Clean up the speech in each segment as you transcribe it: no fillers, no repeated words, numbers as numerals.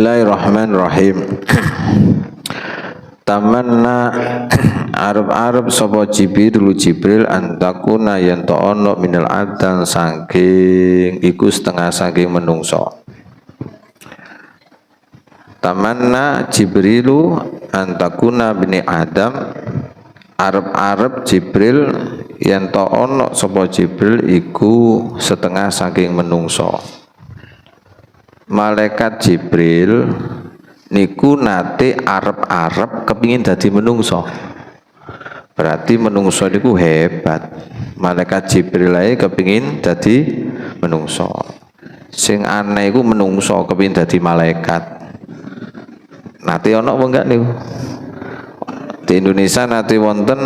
Bismillahirrahmanirrahim. Tamanna arep-arep sapa Jibril Jibril أن تكون yen to ono من العبد saking iku setengah saking menungso. تمنى جبريل أن تكون بني آدم arep-arep Jibril yen to ono sapa Jibril iku setengah saking menungso. Malaikat Jibril niku nate arep-arep kepingin dadi menungso. Berarti menungso niku hebat. Malaikat Jibril ae kepingin dadi menungso. Sing aneh iku menungso kepingin dadi malaikat. Nate ono apa enggak niku? Di Indonesia nate wonten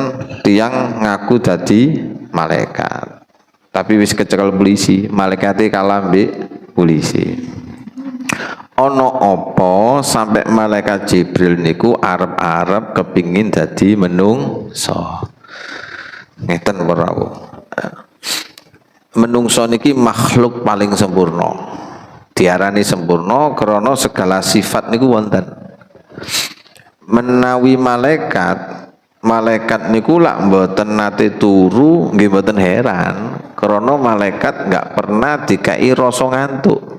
tiyang ngaku dadi malaikat. Tapi wis kecekel polisi, malaikate kalah mbek polisi. Ono apa sampai malaikat Jibril niku arep-arep kepingin dadi menungso? Ngeten rawuh. Menungso niki makhluk paling sempurna. Diarani sempurna krana segala sifat niku wonten. Menawi malaikat, malaikat niku lak mboten nate turu nggih mboten heran, krana malaikat nggak pernah dikai rasa ngantuk.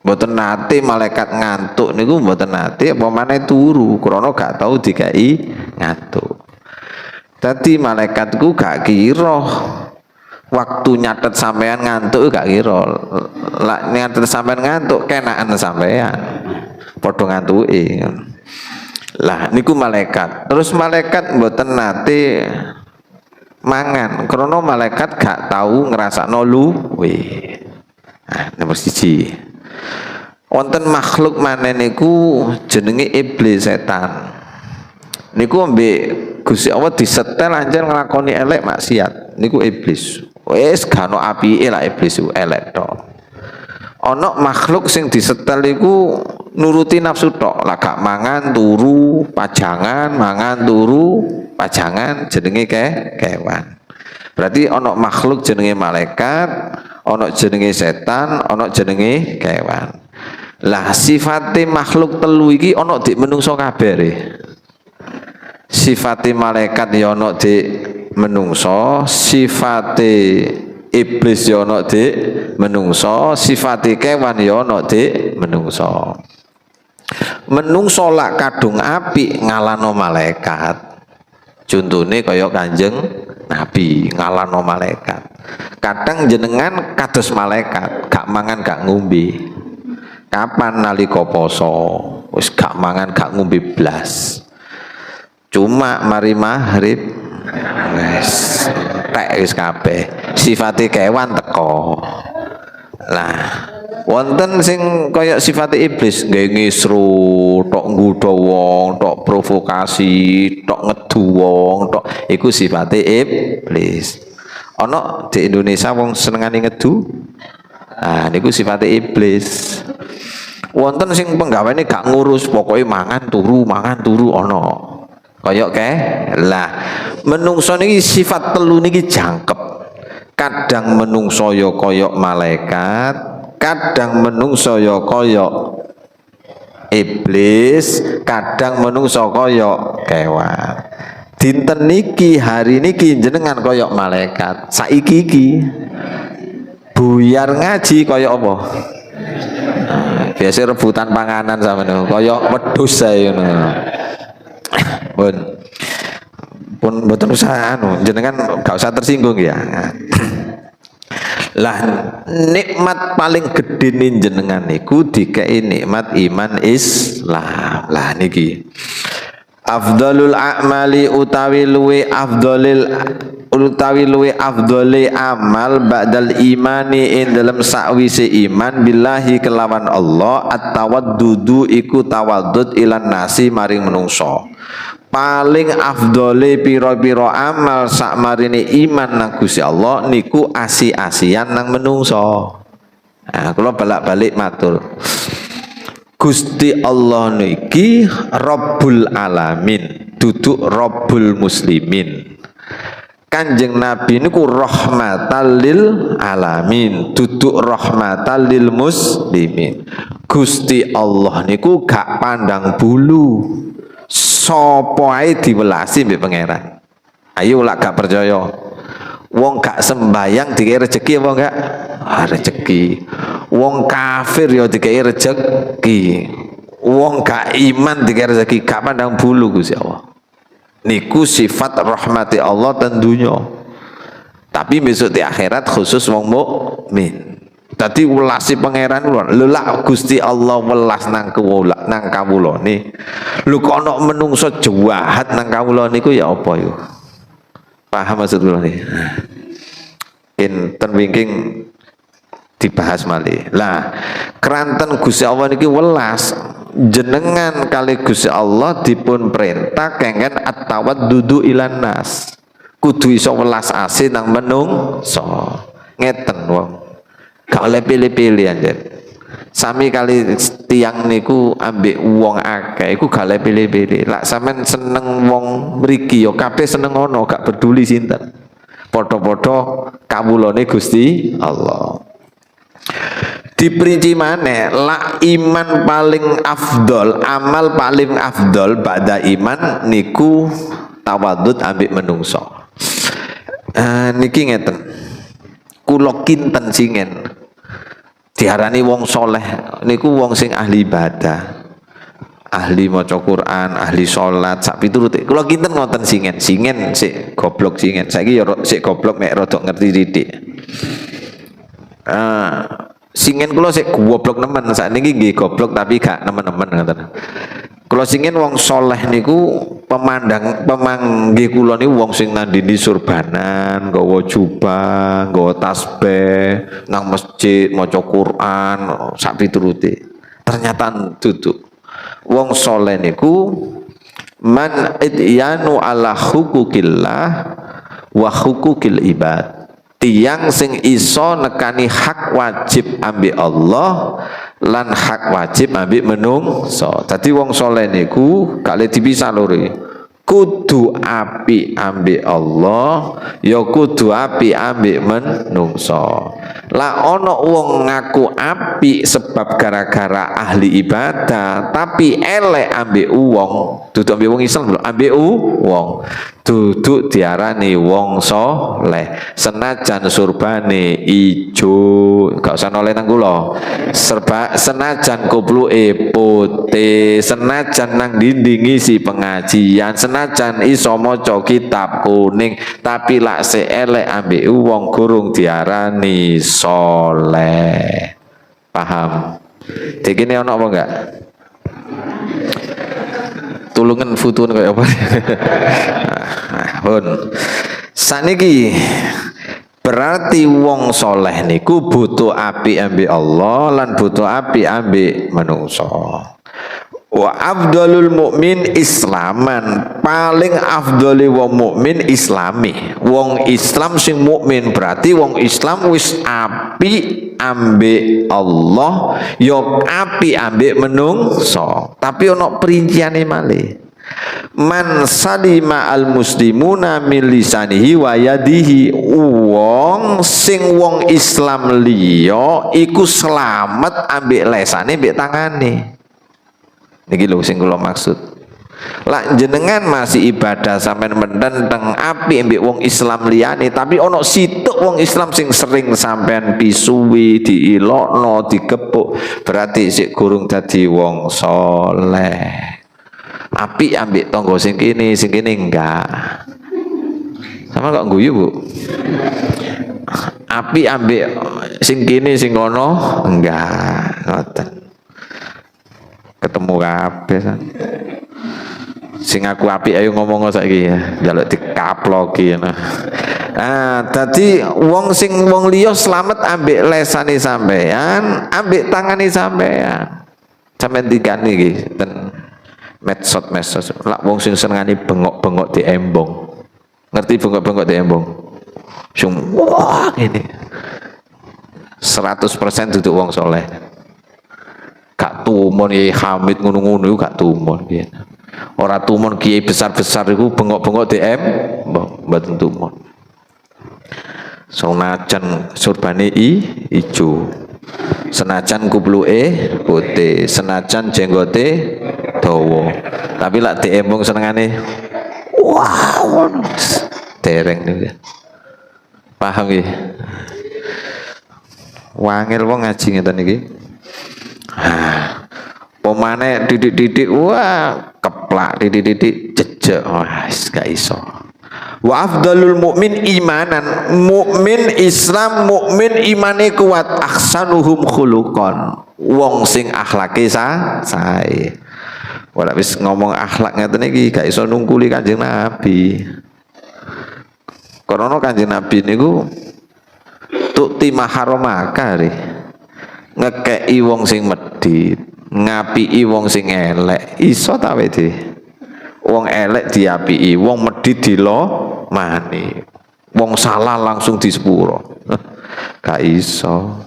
Mboten nate malaikat ngantuk niku mboten nate, apa maneh turu, krana gak tau dikai ngantuk. Dadi malaikat ku gak kira waktu nyatet sampean ngantuk, gak kira. Lak nyatet sampean ngantuk, kenaan sampean. Padha ngantuke. Lah niku malaikat. Terus malaikat mboten nate mangan krana malaikat gak tau ngrasakno luwe. Nah, nomor 1. Wonten makhluk maneh niku jenenge iblis, setan. Niku ambek Gusti Allah disetel anjen nglakoni elek, maksiat. Niku iblis. Wis gak ono apike lah, iblis iku elek tok. Ono makhluk sing disetel iku nuruti nafsu tok, lah gak mangan turu pajangan, mangan turu pajangan, jenenge kewan. Berarti ono makhluk jenenge malaikat, ono jenenge setan, ono jenenge kewan. Lah sifate makhluk telu iki ono di menungso kabeh. Sifate malaikat ya ono di menungso, sifate iblis ya ono di menungso, sifate kewan ya ono di menungso. Menungso lak kadung apik ngalahno malaikat. Contone kaya Kanjeng Nabi ngalahno malaikat. Kadang jenengan kados malaikat, gak mangan gak ngombe. Kapan? Nalika poso, wis gak mangan gak ngombe blas. Cuma mari maghrib wis tek, wis kabeh. Sifate kewan teko. Lah wonten sing kaya sifate iblis, nggawe ngisru tok, nggodha wong tok, provokasi tok, ngedu wong tok, iku sifate iblis. Ana di Indonesia wong senengane ngedu. Nah, niku sifate iblis. Wonten sing penggaweane gak ngurus, pokoknya mangan turu, mangan turu ana. Kaya ke lah menungso niki sifat telu niki jangkep. Kadang menungso ya kaya malaikat, kadang menungso ya kaya iblis, kadang menungso kaya kewan. Dinten niki, hari niki jenengan kaya malaikat. Saiki iki buyar ngaji kaya apa? Nah, biasa rebutan panganan sama niku kaya wedhus ae ngono. Pun pun mboten usah anu, jenengan gak usah tersinggung ya. Lah nikmat paling gede nih jenengan niku dikei nikmat iman Islam. Lah niki أفضل الأعمال utawi luwe afdolil utawi luwe afdole amal بعد الإيمان ing dalem sakwise iman بالله kelawan Allah التودد iku tawaddud إلى الناس maring menungso. Paling afdole piro-piro amal sakmarine iman nang Gusti Allah niku asih-asihan nang menungso. Nah, kula balak-balik matur. Gusti Allah niki رب العالمين, duduk رب المسلمين. Kanjeng Nabi niku rahmatan lil alamin, duduk rahmatan lil muslimin. Gusti Allah niku gak pandang bulu. Sopo ae diwelasi mbek Pangeran. Ayo lak gak percaya. Wong gak sembayang dikei rezeki apa enggak? Ah, rezeki. Wong kafir ya dikei rezeki. Wong gak iman dikei rezeki, gak pandang bulu Gusti Allah. Niku sifat rahmati Allah tentunya. Tapi besok di akhirat khusus wong mukmin. Dadi welasi Pangeran lho. Lho, Gusti Allah welas nang kawula, nang kawulane. Lho, kok ana menungso jahat nang kawula niku ya apa iku? Paham maksud kula nih? Enten wingking dibahas malih. Lah, keranten Gusti Allah niki welas, jenengan kali Gusti Allah dipun perintah kengken at-tawaddudu ilan nas. Kudu iso welas asih nang menungso. Ngeten wong. Gak oleh pilih-pilih anjen. Sami kali tiang niku ambek wong akeh iku gak oleh pilih-pilih. Lak sampean seneng wong mriki ya kabeh seneng ngono, gak peduli sinten. Padha-padha kawulane Gusti Allah. Diperinci maneh, lak iman paling afdol, amal paling afdol ba'da iman niku tawadud ambek menungso. Niki ngeten. Kula kinten singen diarani wong soleh niku wong sing ahli ibadah, ahli maca Quran, ahli salat, sak piturute. Kula kinten ngoten singen, singen sik goblok singen. Saiki ya sik goblok, mek rada ngerti sithik. Singen kula sik goblok nemen, sakniki nggih goblok tapi gak nemen-nemen ngoten. Kula singen wong soleh niku pemandang pemanggih kula niku wong sing nandini surbanan, nggawa jubah, nggawa tasbih, nang masjid maca Quran sak piturute. Ternyata duduk. Wong soleh niku man ityanu ala hukukillah wa hukukil ibad. Tiang sing iso nekani hak wajib ambek Allah lan hak wajib ambek menungso. Dadi wong soleh niku gak le dipisah loro. Kudu apik ambek Allah, ya kudu apik ambek menungso. Lah, ana wong ngaku apik sebab gara-gara ahli ibadah, tapi elek ambek wong, duduk ambek wong Islam lho, ambek wong. Duduk diarani wong soleh. Senajan surbane ijo, gak usah noleh nang kula. Serba senajan kupluke putih, senajan nang dinding ngisi pengajian, senajan iso maca kitab kuning, tapi lak sek elek ambek wong, gurung diarani soleh. Paham? Dikene ono apa enggak? Tulungan futun kayak apa? Nah, pun. Saniki berarti wong soleh niku butuh apik ambek Allah lan butuh apik ambek manungsa. Wa afdalul mukmin islaman, paling afdali wong mukmin islami. Wong Islam sing mukmin berarti wong Islam wis apik ambek Allah, ya apik ambek menungso. Tapi ono perinciane malih. Man salima al muslimuna min lisanihi wa yadihi, wong sing wong Islam liya iku selamat ambek lesane, ambek tangane. Niki lho sing kula maksud. Lah, jenengan masih ibadah, sampean mententeng apik mbek wong Islam liyane, tapi ono situk wong Islam sing sering sampean pisuwi, diilokno, digepuk, berarti sik gurung dadi wong soleh. Apik ambek tonggo sing kene enggak. Sama kok guyu, Bu? Apik ambek sing kene, sing kono enggak, ngoten. Ketemu kabeh. Sing aku apik ayo ngomong saiki ya, njaluk dikaploki ngono. Ah, dadi wong sing wong liya slamet ambek lesane sampean, ambek tangane sampean. Sampean tingkani iki ten medsos-medsos. Lak wong sing senengane bengok-bengok di embong. Ngerti bengok-bengok di embong? Sing wah ngene. 100% duduk wong soleh. Gak tumon Kiai Hamid ngono-ngono iku gak tumon biyen. Ora tumon kiai besar-besar iku bengok-bengok DM, mboten tumon. Senajan surbane ijo. Senajan kupluke putih, senajan jenggote dawa. Tapi lak diembung senengane wah, ngono. Dereng niku. Paham nggih? Wangel wong ngaji ngeten iki. Ah. Pomane didik-didik, wah, keplak didik-didik jejek, wah, gak iso. Wa afdalul mukmin imanan, mukmin Islam, mukmin imane kuat, ahsanuhum khuluqan, wong sing akhlake sae. Wala wis ngomong akhlak ngeten iki gak iso nungkuli Kanjeng Nabi. Karena Kanjeng Nabi niku tu'ti maharomaka, ngekeki wong sing medhit, ngapiki wong sing elek, iso ta wede? Wong elek diapiki, wong medhit dilomani, wong salah langsung disepuro. Gak iso.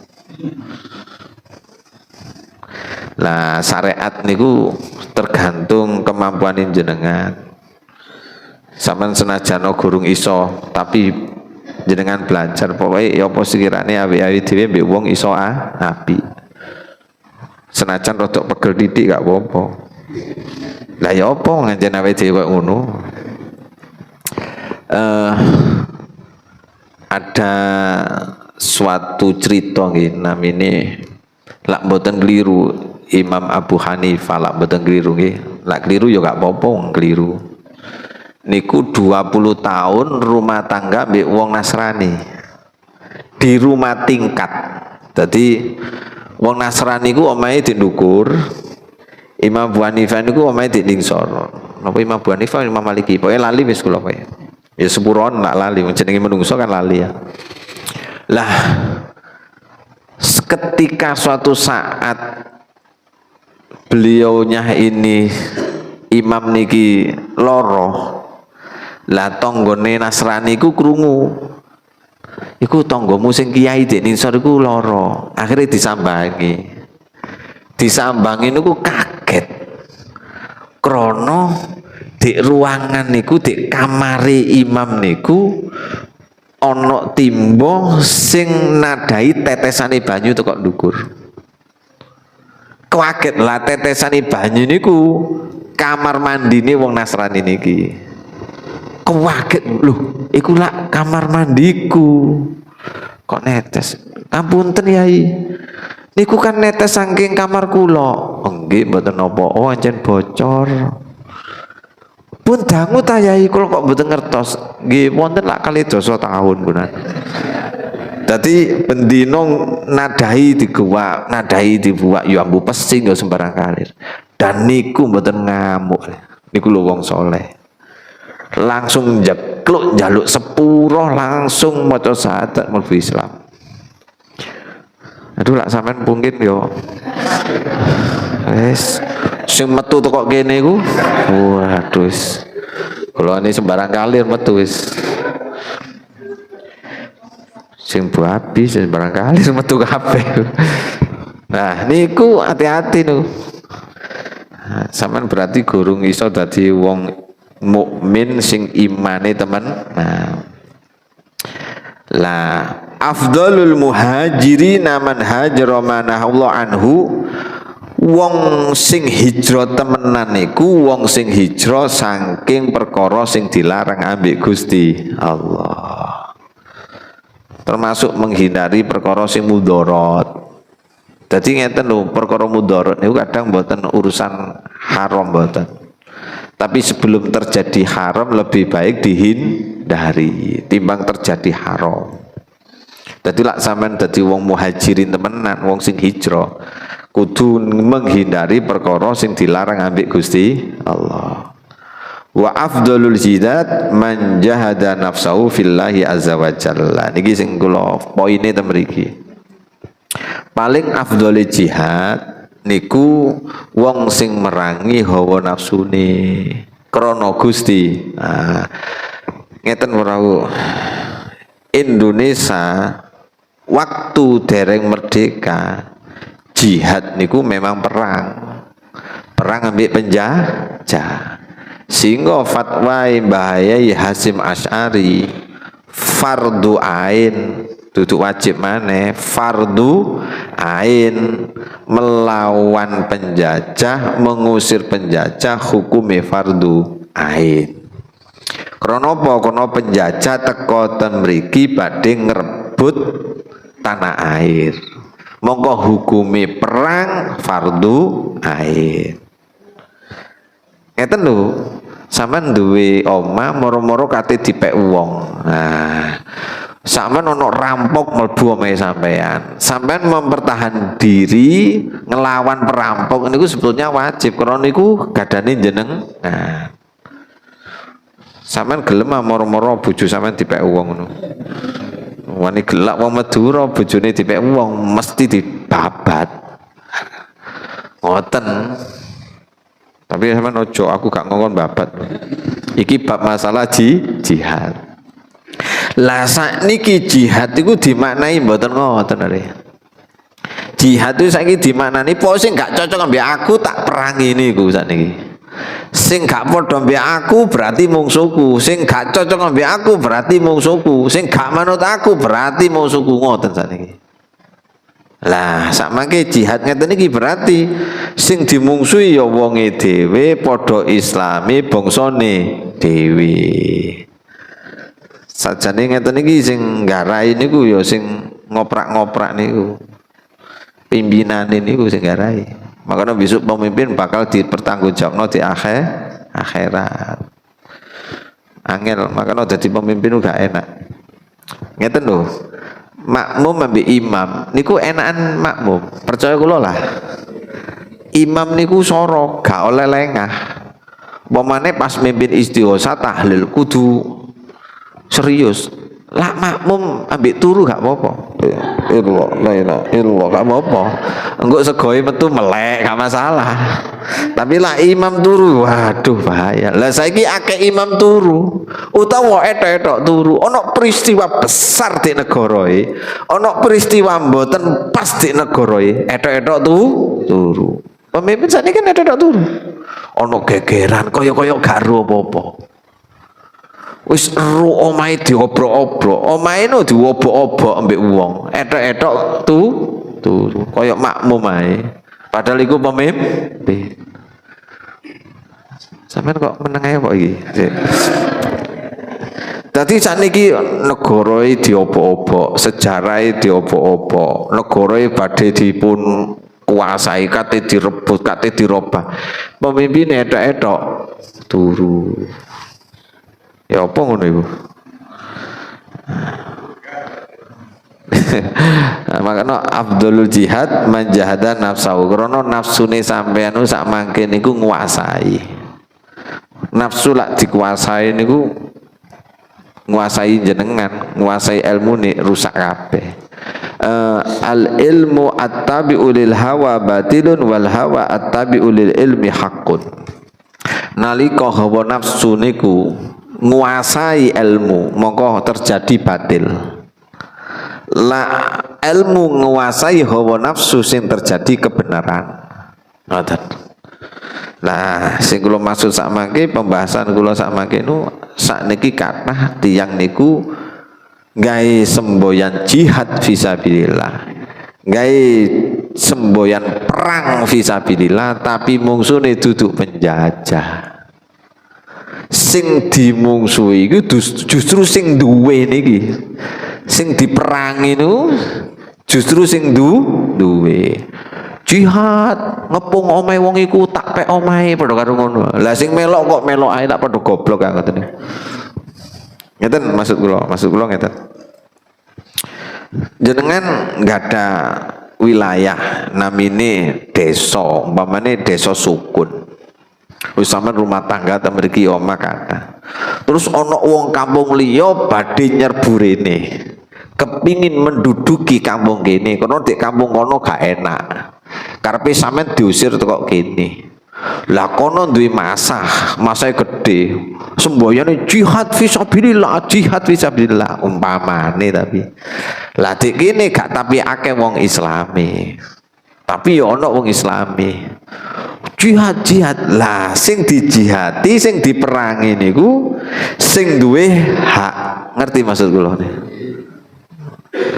Lah, syariat niku tergantung kemampuan jenengan. Sampean senajan gurung iso, tapi jenengan belajar, pokoknya ya apa sekiranya awake dhewe mbek wong iso apik. Senajan rodok pegel titik gak apa-apa. Lah, ya apa ngajen awake dhewe koyo ngono. Ada suatu cerita nggih, namine lak mboten keliru Imam Abu Hanifah, lak mboten keliru nggih. Lak keliru ya gak apa-apa wong keliru. Niku 20 tahun rumah tangga mbek wong Nasrani. Di rumah tingkat. Jadi wong Nasrani ku omahe di ndukur. Imam Abu Hanifah niku omahe di ningsor. Napa Imam Abu Hanifah, Imam Maliki? Pokoke lali wis kula pokoke. Ya sepuron lak lali, wong jenenge menungso kan lali ya. Lah, ketika suatu saat beliaunya ini, imam niki loro, lah tanggane Nasrani iku krungu, iku tanggamu sing kiai dek nisor iku loro. Akhirnya disambangi. Disambangi niku kaget, krono di ruangan niku, di kamare imam niku ana timbo sing nadahi tetesane banyu teko ndukur. Kaget lah, tetesane banyu niku kamar mandine wong Nasrani niki. Kaget, "Loh, iku lak kamar mandiku kok netes? Ngapunten, Yai, niku kan netes saking kamar kula." "Nggih, mboten napa." "Oh, ancen bocor. Pun dangu ta, Yai? Kula kok mboten ngertos." "Nggih, wonten lak 12 tahun kunan." Dadi bendino nadahi diguwak, nadahi dibuak, ya ambu pesing ya sembarang kalir. Dan niku mboten ngamuk. Niku lho wong soleh. Langsung jekluk njaluk sepuro, langsung maca syahadat mlebu Islam. Aduh, lak sampean mungkin yo wis sing metu teko kene iku, waduh, wis. Kula ini sembarang kalir metu wis. Sing babi sing sembarang kalir metu kabeh. Nah, niku hati-hati niku. Nah, sampean berarti gurung iso dadi wong mukmin sing imane temen. Nah. Lah, afdalul muhajirin man hajara ma nahallahu anhu, wong sing hijrah temenan niku wong sing hijrah saking perkara sing dilarang ambek Gusti Allah, termasuk menghindari perkara sing mudorot. Jadi ngeten lho, perkara mudorot niku kadang mboten urusan haram, mboten, tapi sebelum terjadi haram lebih baik dihindari timbang terjadi haram. Jadi lak sampean dadi wong muhajirin temenan, wong sing hijrah, kudu menghindari perkara sing dilarang ambek Gusti Allah. Wa afdalul jihad man jahada nafsahu fillahi azza wa jalla. Niki sing kula poine ten mriki. Paling afdalul jihad niku wong sing merangi hawa nafsune krana Gusti. Nah, ngeten ora, Indonesia waktu dereng merdeka, jihad niku memang perang, perang ambek penjajah, sehingga fatwa Mbah Yai Hasyim Asy'ari, fardu ain, duduk wajib maneh, fardu ain. Melawan penjajah, mengusir penjajah hukume fardu ain. Krana apa? Krana penjajah teko ten mriki badhe ngrebut tanah air. Mongko hukume perang fardu ain. Ngeten lho, sampean duwe omah, moro-moro kate dipek wong. Nah, sampean ono rampok mlebu omahe sampean. Sampean mempertahan diri ngelawan perampok niku sebetulnya wajib karena niku gadane jeneng. Nah, sampean gelem ah moro-moro bojo sampean dipek wong ngono? Wani gelak wong Madura bojone dipek wong mesti dibabat. Ngoten. Tapi sampean ojo, aku gak ngongkon babat. Iki bab masalah jihad. Lah, sakniki jihad iku dimaknai mboten ngoten are. Jihad itu saiki dimaknani pokoke sing gak cocok ambek aku tak perangi niku sakniki. Sing gak padha mbek aku berarti mungsuhku, sing gak cocok ambek aku berarti mungsuhku, sing gak manut aku berarti mungsuhku, ngoten sakniki. Lah, sakmangke jihad ngeten iki berarti sing dimungsuhi ya wonge dhewe, padha islami, bangsane dhewe. Sajane ngeten iki sing nggarai niku ya sing ngoprak-ngoprak niku. Pimpinane niku sing nggarai. Makanya besok pemimpin bakal dipertanggungjawabno di akhirat. Angel, makanya dadi pemimpin gak enak. Ngeten lho. Makmum ambek imam niku enakan makmum. Percaya kula lah. Imam niku soro, gak oleh lengah. Umpamane pas mimpin istighosa, tahlil, kudu serius. Lah, makmum ambek turu gak apa-apa. Illallah, la ilaha illallah, gak apa-apa. Engko segoe metu melek gak masalah. Tapi lah imam turu, waduh, bahaya. Lah, saiki akeh imam turu utawa etok-etok turu. Ana peristiwa besar di negara iki, ana peristiwa mboten pas di negara iki, etok-etok tu turu. Pemimpin saat ini kan etok-etok turu. Ana gegeran kaya-kaya gak ero apa-apa. Wis ero omahe diobrok-obrok, omahe no diobok-obok ambek wong. Etok-etok tu turu kaya makmum ae. Padahal iku pemimpin. Sampeyan kok meneng ae kok iki? Dadi sakniki negarae diobok-obok, sejarahe diobok-obok, negarae badhe dipun kuasai, kate direbut, kate dirobah. Pemimpin etok-etok turu. Ya apa ngono iku? Nah, makanya afdhalul jihad man jahada nafsahu, krana nafsune sampean sak mangke niku nguasai. Nafsu lak dikuasai niku nguasai jenengan, nguasai ilmu nih rusak kabeh. Al ilmu attabi'u lil hawa batilun wal hawa attabi'u lil ilmi haqqun. Nalika hawa nafsu niku nguasai ilmu, mongko terjadi batil. Lah, ilmu nguasai hawa nafsu sing terjadi kebenaran. Ngoten. Lah, sing kula maksud sak mangke, pembahasan kula sak mangke nu sakniki kathah tiyang niku gawe semboyan jihad fisabilillah. Gawe semboyan perang fisabilillah, tapi mungsune duduk penjajah. Sing dimungsuhi iku justru sing duwe niki. Sing diperangi niku justru sing duwe. Jihad ngepung omahe wong iku, tak pek omahe, padha karo ngono. Lah, sing melok kok melok ae, tak padha goblok kan ngoten niku. Ngeten maksud kula, maksud kula ngeten. Jenengan nggak ada wilayah namine desa, umpamane Desa Sukun. Wis sampean rumah tangga ta mriki, omah kathah. Terus ana wong kampung liya badhe nyerbu rene. Kepingin menduduki kampung kene, kono di kampung kono gak enak. Karepe sampean diusir teko kene. Lah, kono duwe masah, masahe gede. Semboyane jihad fisabilillah, jihad fisabilillah umpamane tapi. Lah, dik kene gak tapi akeh wong Islami. Tapi ya ana wong Islami. Jihad, jihad. Lah, sing dijihati, sing diperangi niku sing duwe hak. Ngerti maksud kula nih?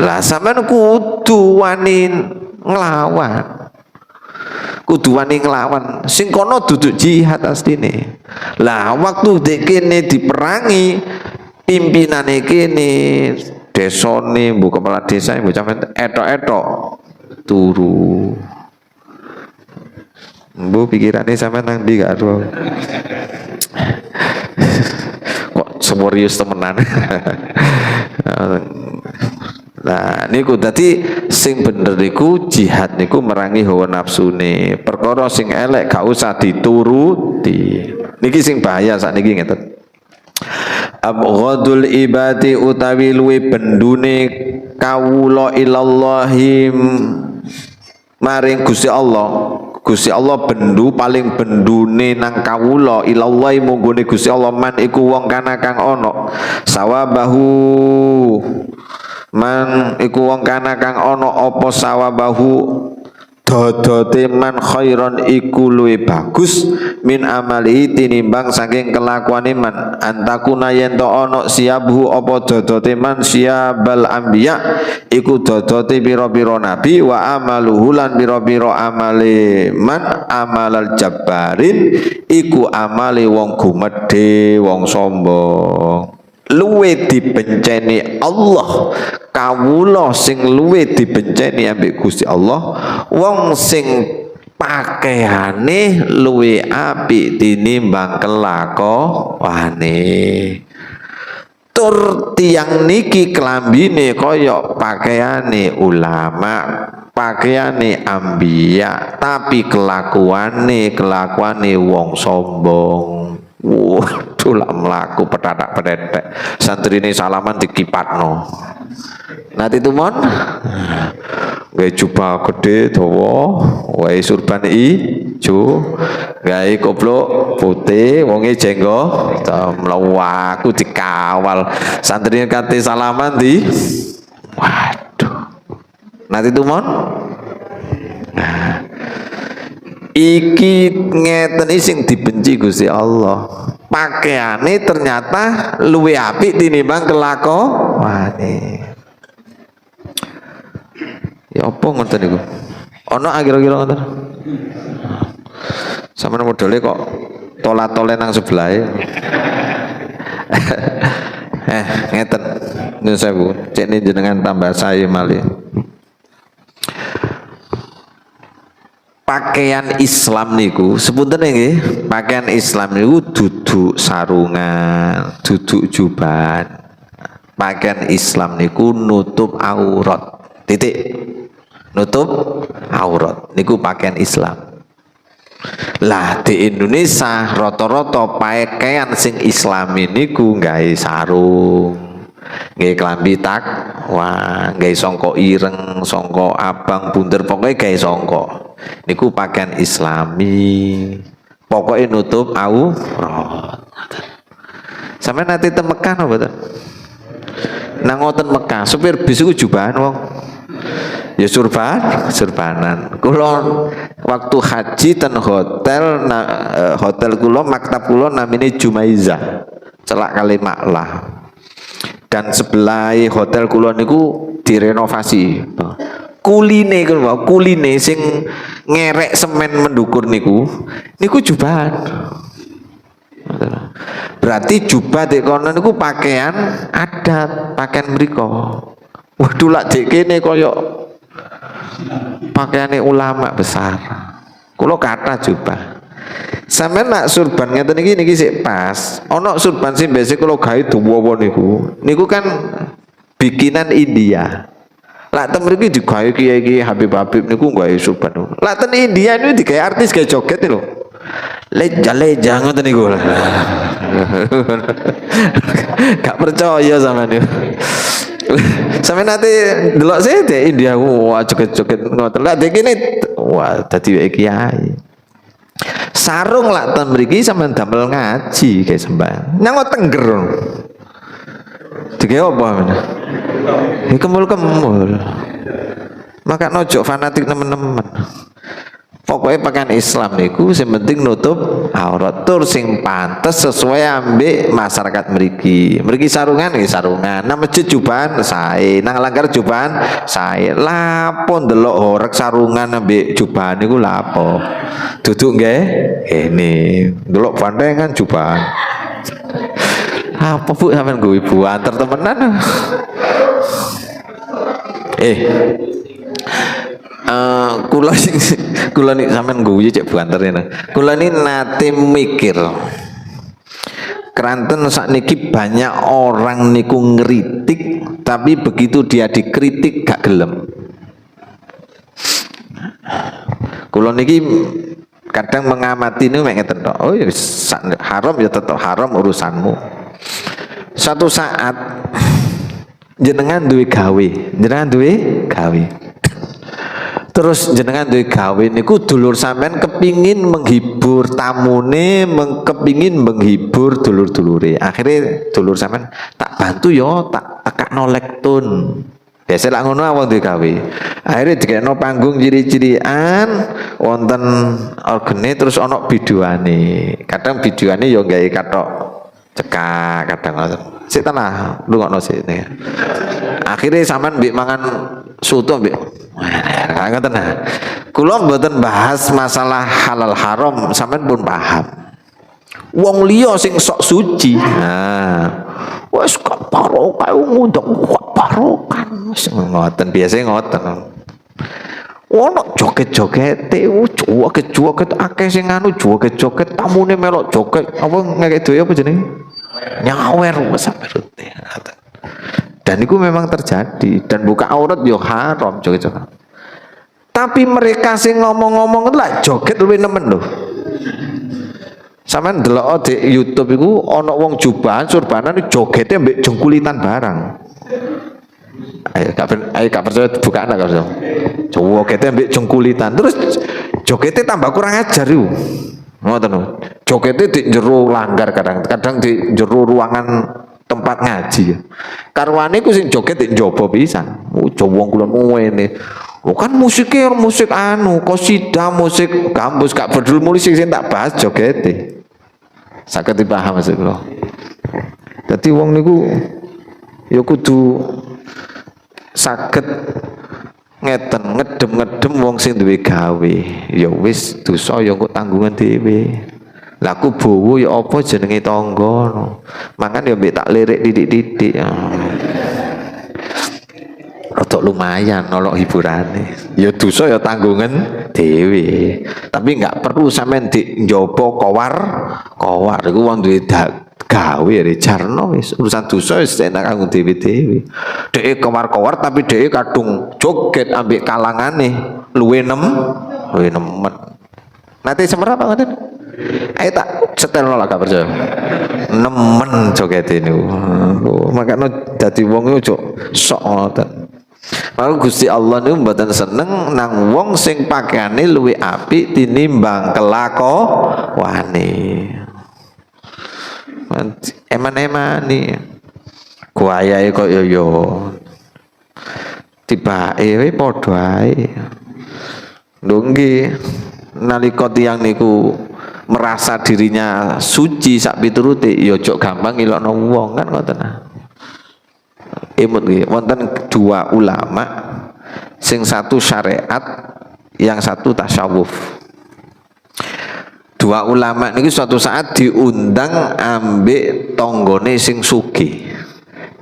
Lah, sampean kudu wani nglawan. Kudu wani nglawan. Sing kono duduk jihad asline. Lah, waktu dek kene diperangi pimpinane kene, desone, mbok kepala desa, mbok sampean etok-etok turu. Mbok pikirane sampean nang ndi, gak ero. Kok serius temenan. Nah, niku dadi sing bener niku jihad niku merangi hawa nafsune. Perkara sing elek gak usah dituruti. Niki sing bahaya sakniki ngeten. Abghadul ibadi utawi luwe bendune kawula ilallahi maring Gusti Allah. Gusti Allah bendu, paling bendune nang kawula ilallahi munggone Gusti Allah man iku wong kana kang ana sawabahu, man iku wong kana kang ana apa sawabahu dodote man khairon iku luwe bagus min amali tinimbang saking kelakuane man antakuna yen to ana siabuhu apa dodote man siabal anbiya iku dodote pira-pira nabi wa amaluhu lan pira-pira amale man amalal jabbarin iku amale wong gumedhe, wong sombong. Luwe dibenceni Allah, kawula sing luwe dibenceni ambek Gusti Allah wong sing pakaiane luwe apik tinimbang kelakuane. Tur tiyang niki klambine kaya pakaiane ulama, pakaiane ambiya, tapi kelakuane kelakuane wong sombong. Waduh, lak mlaku petatak petetek. Santrine salaman dikipatno. Nanti tumon gawe jubah gede dawa, wae surban ijo, gawe koplok putih, wonge jenggo, mlaku dikawal. Santrine kate salaman di, waduh. Nanti tumon. Nah, iki ngeten iki sing dibenci Gusti Allah. Pakaiane ternyata luwe apik tinimbang kelakuane. Ya apa ngoten niku? Ana kira-kira ngoten? Sampeyan modele kok tola-tole nang sebelahe. Ngeten. Nyuwun sewu, cek jenengan tambah saya malih. Pakaian Islam niku sepunten nggih, pakaian Islam niku duduk sarungan, duduk juban. Pakaian Islam niku nutup aurat. Titik. Nutup aurat niku pakaian Islam. Lah, di Indonesia rata-rata pakaian sing Islami niku gawe sarung, gawe klambi tak, wah, gawe songkok ireng, songkok abang bunder, pokoknya gawe songkok. Niku pakaian Islami. Pokoknya nutup aurat. Sampai nanti teng Mekah napa mboten? Nang ngoten Mekah, supir bis iku jubahan wong. Ya surban, surbanan. Kula waktu haji ten hotel na, hotel kula, maktab kula namine Jumaiza. Celak kali Maklah. Dan sebelah hotel kula niku direnovasi. Kuline kula, kuline sing ngerek semen mendukur niku, niku jubahan. Berarti jubah dek kono niku pakaian adat, pakaian mriko. Waduh, lak dek kene koyo pakaiane ulama besar. Kula kathah jubah. Sampeyan nak surban ngeten iki, niki sik pas. Ana surban sing biasa kula gawe dawa niku. Niku kan bikinan India. Lak ten mriki digawe kiai-kiai, habib-habib niku gawe surban. Lak ten India niku digawe artis, gawe joget lho. Leja leja ngoten niku. Gak percaya sama niku. Sampai nanti delok sih di India, wah, joget-joget ngoten. Lah, dek kene wah dadi kiai. Sarung lak ten mriki sampean damel ngaji kayak sembahyang. Nang tengger. Digawe apa men? Ya kemul-kemul. Maka ojo fanatik nemen-nemen. Pokoknya Pokoknya pakaian Islam niku sing penting nutup aurat, tur sing pantes sesuai ambek masyarakat mriki. Mriki sarungan nggih sarungan. Nang masjid jubahan sae, nang langgar jubahan sae. Lapo ndelok horeg sarungan ambek jubahan niku lapo? Duduk nggih kene. Ndelok bantengan jubahan. Apa, Bu, sampean nggo ibu antar temenan? Kula sing kula nih sampean guyu cek buanter ini. Kula ini nate mikir. Keranten sakniki banyak orang niku ngeritik, tapi begitu dia dikritik gak gelem. Kula niki kadang mengamati ini mek ngeten tok. Oh ya haram ya tetap haram, urusanmu. Suatu saat jenengan duwe gawe, jenengan duwe gawe. Terus jenengan duwe gawe niku dulur sampean kepingin menghibur tamune, kepingin menghibur dulur-dulure. Akhirnya dulur sampean tak bantu yo, tak tekakno lektun. Biasa lah ngono wong duwe gawe. Akhirnya dikekno panggung ciri-cirian, wonten orgene, terus ana biduane. Kadang biduane yo gawe kathok cekak, kadang ngoten. Sik ta lah, rungokno sik. Akhirnya sampean mbek mangan soto mbek ngoten nah. Kula mboten bahas masalah halal haram, sampean pun paham. Wong liya sing sok suci. Nah, wis gak barokah ngundang gak barokah. Wis ngoten, biasanya ngoten. Ono joget-jogete, joget-joget akeh sing anu joget-joget, tamune melok joget, apa ngekek duwe apa jenenge? Nyawer wis sampe rute. Dan itu memang terjadi dan buka aurat yo haram joget-joget. Tapi mereka sing ngomong-ngomong itu lah joget luwih nemen lho. Sampeyan delok di YouTube iku ana wong jubahan surbanan jogete mbek jengkulitan barang. Ayo gak, ayo gak percaya bukaan gak percaya. Jogete mbek jengkulitan. Terus jogete tambah kurang ajar iku. Ngoten lho. Jogete di jero langgar kadang, kadang di jero ruangan tempat ngaji. Karwane iku sing joget di njaba pisan. Oh, wong kula ngene. Oh kan musiknya musik anu, kosidah, musik gambus, gak peduli musik, sing tak bahas jogete. Saged dipaham maksud kula. Dadi wong niku ya kudu saged ngeten, ngedem-ngedem wong sing duwe gawe. Ya wis dosa ya kok tanggungan dhewe. Lah aku bowo ya apa jenenge tangga no. Mangan ya mbek tak lirik titik-titik. Rodok lumayan nolok hiburane. Ya dosa ya tanggungan dhewe. Tapi nggak perlu sampean di njaba kowar kowar iku wong duwe gawe ya jarno wis, urusan dosa wis enak kanggo dhewe-dhewe. Dhek kowar-kowar tapi dhek kadung joget ambek kalangane luwe nemen. Nanti semerap apa ngoten? Ayo tak setel lah, gak percaya. Nemen joget ini. Oh, makanya dadi wong iku ojo sok ngoten. Maka Gusti Allah niku mboten seneng nang wong sing pakaiane luwih apik tinimbang kelakuane. Eman-emani. Guayae kok yo yo. Tibake we padha ae. Lho nggih, nalika tiyang niku merasa dirinya suci sak piturute ya aja gampang ngilokno wong kan ngoten. Emut nggih, wonten dua ulama, sing satu syariat, yang satu tasawuf. Dua ulama niki suatu saat diundang ambek tonggone sing sugih.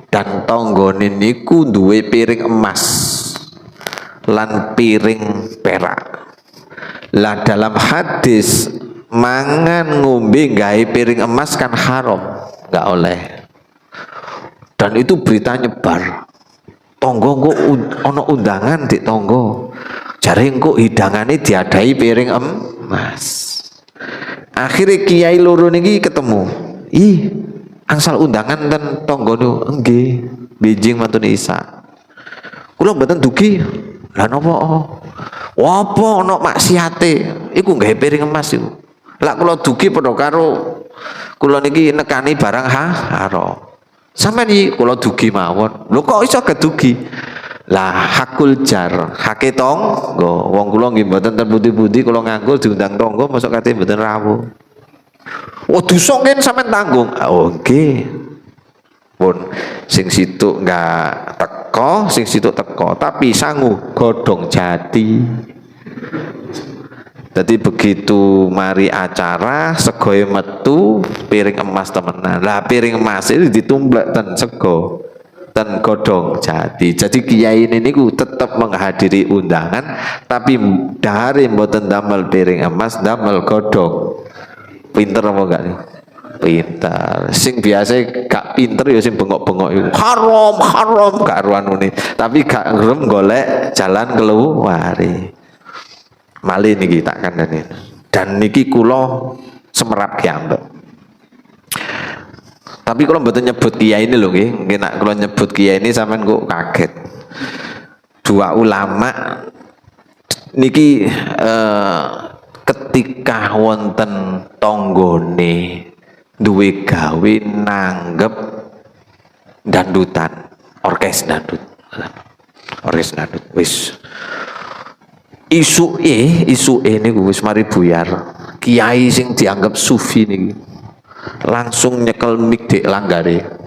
Dan tonggone niku duwe piring emas lan piring perak. Lah dalam hadis mangan ngombe gawe piring emas kan haram, nggak oleh. Dan itu berita nyebar. Tonggo kok ono undangan di tonggo. Jare engko hidangane diadahi piring emas. Akhirnya kiai loro niki ketemu. Ih, angsal undangan ten tonggo niku. Nggih, benjing mantun Isa. Kula mboten dugi. Lah napa? Oh. Apa ana maksiate? Iku gawe piring emas iku. Lah kula dugi padha karo kula niki nekani barang haram. Sampeyan iki kula dugi mawon. Lho kok iso kedugi? Lah, hakul jar, hake tonggo. Wong kula nggih mboten ten pundi-pundi, kula nganggur diundang tonggo, mosok kate mboten rawuh. Oh, dosa ngen sampean tanggung. Oh, nggih. Pun sing situk enggak teko, sing situk teko, tapi sangu godhong jati. Jadi begitu mari acara, segoe metu, piring emas temenan. Lah, piring emas itu ditumplek ten sego, ten godhong jati. Jadi kiai ini niku tetap menghadiri undangan, tapi dari mboten damel piring emas, damel godhong. Pinter apa enggak nih? Pinter. Sing biasa gak pinter ya sing bengok-bengok iku. Haram, haram, gak ruanune. Tapi gak ngerem golek jalan keluare. Malih niki tak kandhani. Dan niki kula semerap kiambek. Tapi kalau mboten nyebut kiai ini lho nggih, nggih nak kula nyebut kiai ini sampean kok kaget. Dua ulama niki ketika wonten tonggone duwe gawe nanggep dandutan, orkes dandut. Orkes dandut wis isuke, isuke niku wis mari buyar. Kiai sing dianggap sufi niki langsung nyekel mik dek langgare.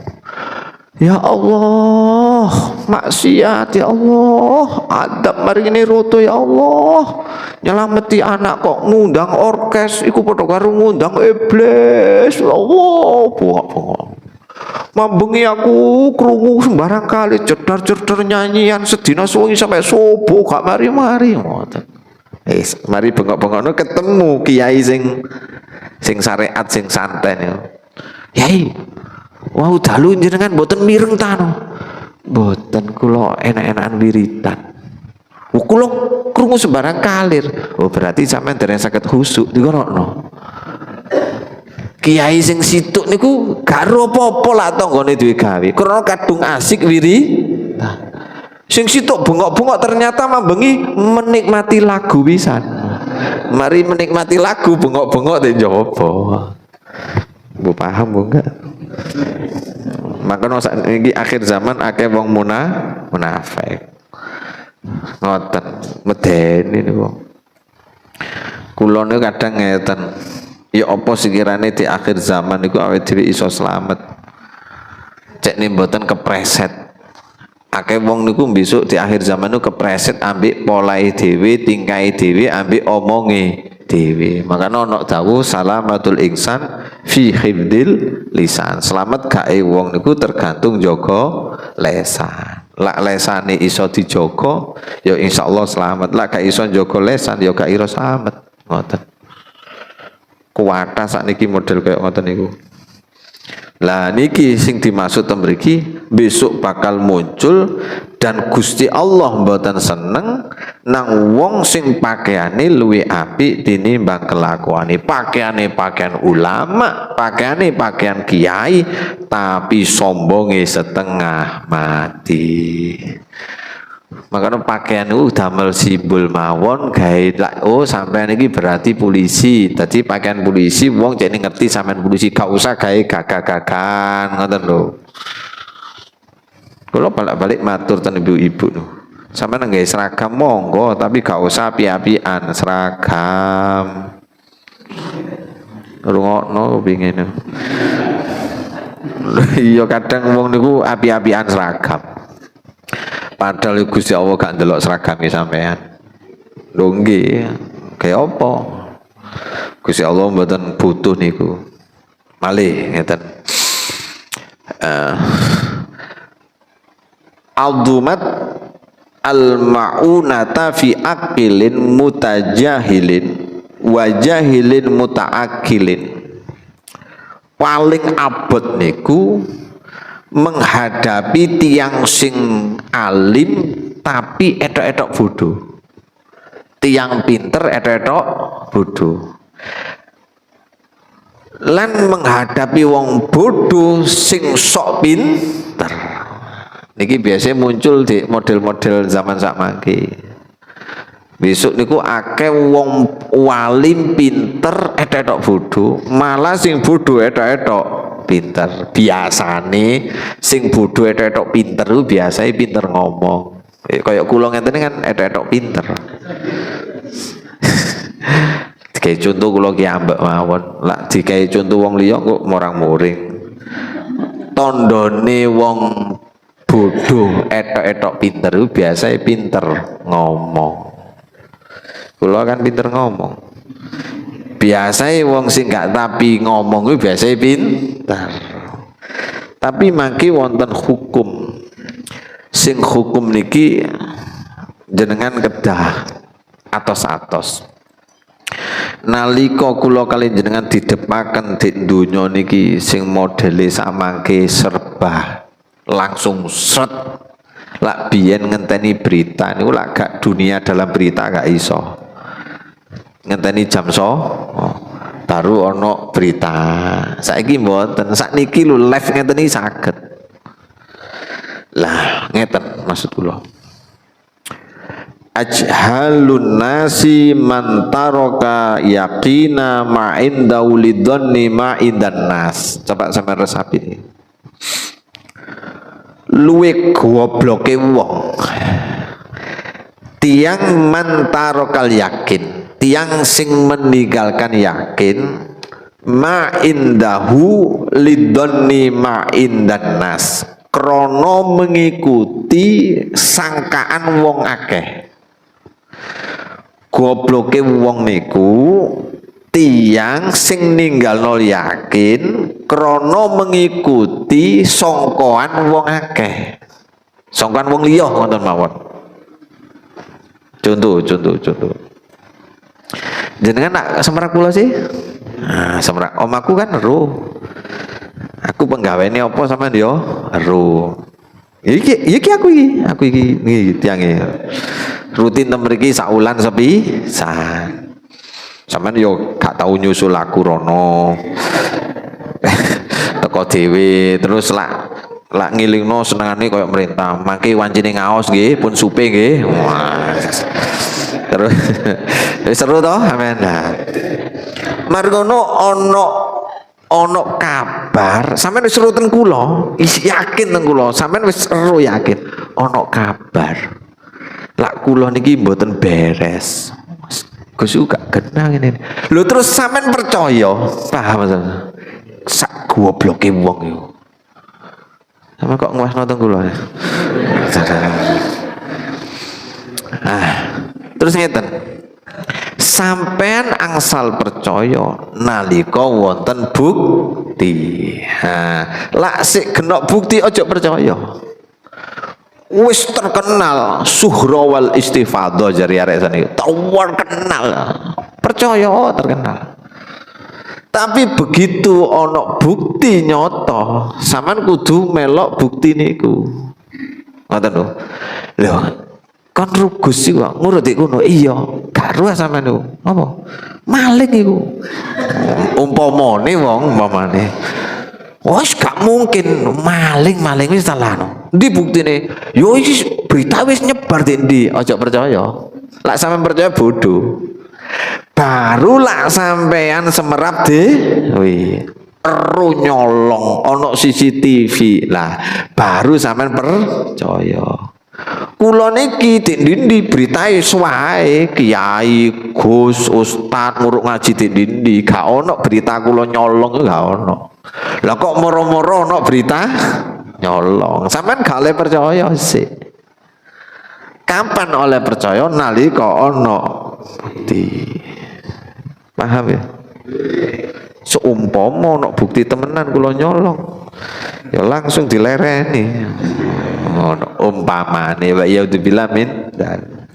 Ya Allah, maksiat ya Allah, adab mari ini roto ya Allah. Nyelameti anak kok ngundang orkes, iku padha karo ngundang iblis. Ya Allah, bongok-bongok. Mambengi aku krungu sembarang kali jedar-jedar nyanyian sedina suwi sampai subuh gak mari-mari ngoten. Wis mari bengok-bengokno, ketemu kiai sing sing syariat, sing santai niku. "Yai, wau dalu jenengan mboten mireng ta no?" "Mboten, kula enak-enakan wiridan." "Oh, kula krungu sembarang kalir." "Oh, berarti sampean dereng saged khusuk dikorokno." Kiai sing situk niku gak ro apa-apa lah tanggane duwe gawe. Krana kadung asik wiri. Nah, sing situk bengok-bengok ternyata mambengi menikmati lagu pisan. Mari menikmati lagu, bengok-bengok di njaba. Bu paham bu enggak? Makanya saat ini akhir zaman akeh wong munafik. Ngoten, medeni niku. Kula niku kadang ngeten. Ya apa sekiranya di akhir zaman niku awake dhewe iso slamet. Cek nih mboten kepreset. Akeh wong niku besok di akhir zaman niku kepreset ambek polahe dhewe, tingkahe dhewe, ambek omonge dhewe. Makanya ono dawuh salamatul insan fi hifdzil lisan. Selamat gae wong niku tergantung jaga lesan. Lak lesane iso dijaga ya insyaallah selamat. Lak gak iso jaga lesan ya gak iro selamat. Ngoten. Kuwata sakniki model kayak ngoten niku. Lah, niki sing dimaksud ten mriki besok bakal muncul dan Gusti Allah mboten seneng nang wong sing pakaiane luwih apik tinimbang kelakuane. Pakaiane pakaian ulama, pakaiane pakaian kiai, tapi sombonge setengah mati. Makanya pakaian itu damel simbol mawon gawe lak, oh, sampean iki berarti polisi. Dadi pakaian polisi, wong cek ngerti sampean polisi, gak usah gawe gagah-gagahan ngoten lho. Kula balik-balik matur ten ibu-ibu lho. Sampean nggawe seragam monggo, tapi gak usah api-apian seragam. Rungokno kepingin. Iya, kadang wong niku api-apian seragam. Padahal Gusti Allah gak ndelok seragame sampean. Lho nggih, kaya apa? Gusti Allah mboten butuh niku. Malih ngeten. Azumat al-ma'unata fi aqilin mutajahilin wa jahilin muta'akilin. Paling abot niku menghadapi tiang sing alim tapi etok-etok bodoh, tiang pinter etok-etok bodoh, lan menghadapi wong bodoh sing sok pinter. Niki biasanya muncul di model-model zaman sakmangke. Besok niku akeh wong alim pinter etok-etok bodoh, malah sing bodoh etok-etok pinter. Biasane sing bodoh etok-etok pinter ku biasanya pinter ngomong. Kayak kula ngeten kan etok-etok pinter. Dikai contoh kula ki ambek mawon. Lak dikai contoh wong liya kok morang-muring. Tandane wong bodoh etok-etok pinter itu biasa pinter ngomong. Kula kan pinter ngomong. Biasanya wong sing gak tapi ngomong itu biasanya pinter. Tapi mangke wonten hukum. Sing hukum niki jenengan kedah atos-atos. Nalika kula kali jenengan didepaken di donya niki sing modele samangke serba langsung sret. Lak biyen ngenteni berita niku lak gak dunia dalam berita gak iso. Ngenteni jam so, oh, baru ono berita. Saiki mboten, sakniki lho live ngeten iki saged. Lah, ngeten maksud kula. أجهل الناس من ترك يقين ما عنده لظن ما عند الناس. Coba sampean resapi ini. Luwe gobloke wong. Tiang من ترك اليقين, tiang sing meninggalkan yakin ما عنده لظن ما عند الناس. Krono mengikuti sangkaan wong akeh. Gobloke wong niku tiang sing ninggalno yakin krana mengikuti sangkaan wong akeh. Sangkaan wong liya ngoten mawon. Contoh, contoh, contoh. Jenengan nak semerap kula sih? Nah, semerap omaku kan ero. Aku penggaweane apa sampean yo ero. Iki iki aku iki niki tiange. Rutin ten mriki saulan sepisan. Sampean yo gak tau nyusul aku rono. Teko dhewe terus lak lak ngilingno senengane koyo merintah. Mangke wancine ngaos nggih, pun supe nggih. Wah. Terus seru toh sampean. Nah. Mari ngono ana ana kabar, sampean wis seru ten kula, yakin ten kula, sampean wis seru yakin ana kabar. Lak kula niki mboten beres. Gus gak kena ngene. Lho terus sampean percaya, paham sampean? Sak gobloke wong iku. Sama kok nguasno teng kula. Ah, terus ngeten. Sampean angsal percaya nalika wonten bukti. Ha, lak sik genok bukti aja percaya. Wis terkenal syuhrah wal istifadah jari arek saniki. Terkenal. Percaya terkenal. Tapi begitu ono bukti nyata, sampean kudu melok bukti niku. Ngoten lho. Lho, kon rugus iku kok ngurut kono. Iya, gak ruah sampean niku. Apa? Maling iku. Umpamane wong umpamane. Wes gak mungkin maling-maling wis salahno. Ndi buktine? Yo iki berita wis nyebar di ndi? Aja percaya. Lak sampean percaya bodoh. Baru lak sampean semerap dhewe. Ero nyolong ono CCTV lah baru sampean percaya. Kula niki dik ndi beritae suwae kiai, Gus, ustad nguruk ngaji dik ndi gak ono berita kula nyolong gak ono. Lah kok moro-moro ono berita nyolong. Sampean gak oleh percaya sih. Kapan oleh percaya nalika ono bukti. Paham ya? Seumpama ono bukti temenan kula nyolong, ya langsung dilereni. Ngono umpamane wa ya min dan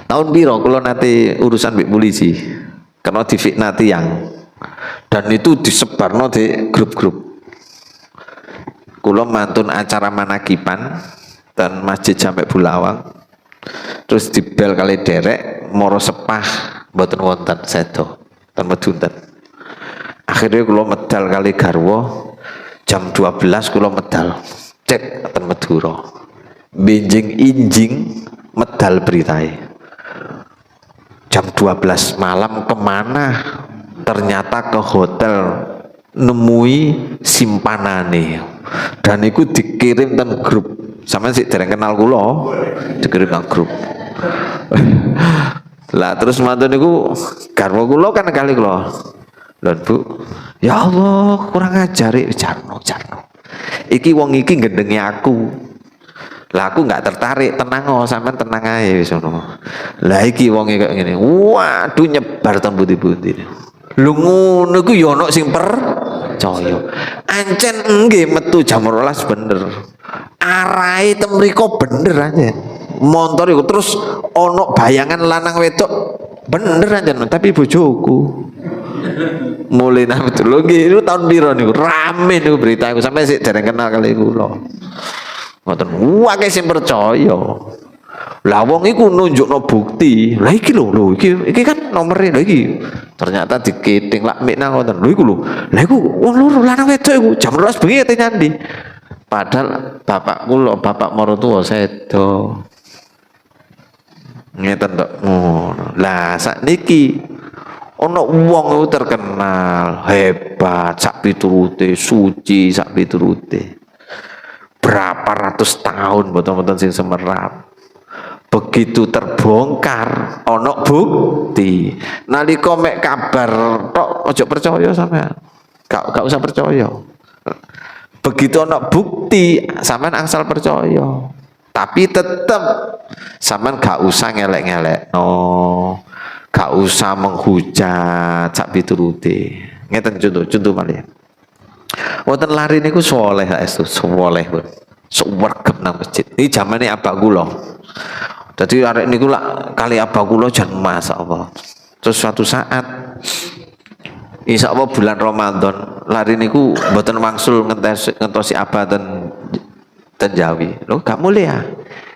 tahun piro kula nate urusan mbek polisi kena difitnah tiyang dan itu disebarno di grup-grup. Kula mantun acara manakipan dan Masjid Jamek Bulawang, terus dibel kali derek moro sepah mboten wonten, sedo ten Medunten. Akhirnya kula medal kali garwa jam 12, kula medal cek ten Madura, benjing injing medal beritae jam 12 malam kemana, ternyata ke hotel nemui simpanane dan itu dikirim ten grup. Sampeyan sik dereng kenal kula, dikirim nang grup. Lah, terus mantun niku garwa kula kan kali kula. "Lho, Bu, ya Allah, kurang ajar iki, jarno, jarno. Iki wong iki gendhengi aku. Lah, aku nggak tertarik, tenang oh, sampean tenang ae wis ngono." Lah, iki wong kayak ngene. Waduh, nyebar teng pundi-pundi. Lho, ngono iku ya ono sing percaya. Ancen nggih metu jam 12 bener. Arahe teng mriko bener aja. Montor iku terus ono bayangan lanang wedok bener aja, tapi bojoku. Mulai nah betul lho nggih, itu tahun piro niku rame niku berita iku, sampai sik dereng kenal kali kula. Ngoten. Wah, sing percaya. Lah, wong iku nunjukno bukti. Lah, iki lho, lho iki iki kan nomere lho iki. Ternyata dikiting lak mikna ngoten. Lho, iku lho. Lah, iku wong loro lanang wedok iku jam 12 bengi ate nyandi. Padahal bapak kula, bapak maratuwa sedo. Ngeten tok ngono. Lah, sakniki ana wong iku terkenal hebat sak piturute, suci sak piturute. Berapa ratus tahun mboten-mboten sing semerap. Begitu terbongkar ana bukti. Nalika mek kabar tok ojo percaya sampean. Gak usah percaya. Begitu ana bukti sampean angsal percaya. Tapi tetep sampean gak usah ngelek-ngelek. No. Gak usah menghujat sak piturute. Ngeten contoh, contoh malih. Wonten lare niku soleh saestu, soleh pun. Suwergep nang masjid. Ini zamane abah kula. Dadi arek niku lak kali abah kula jan masyaallah. Terus suatu saat, insya Allah bulan Ramadan, lare niku mboten wangsul ngentosi abah ten ten Jawi. Lho, gak mulih ya?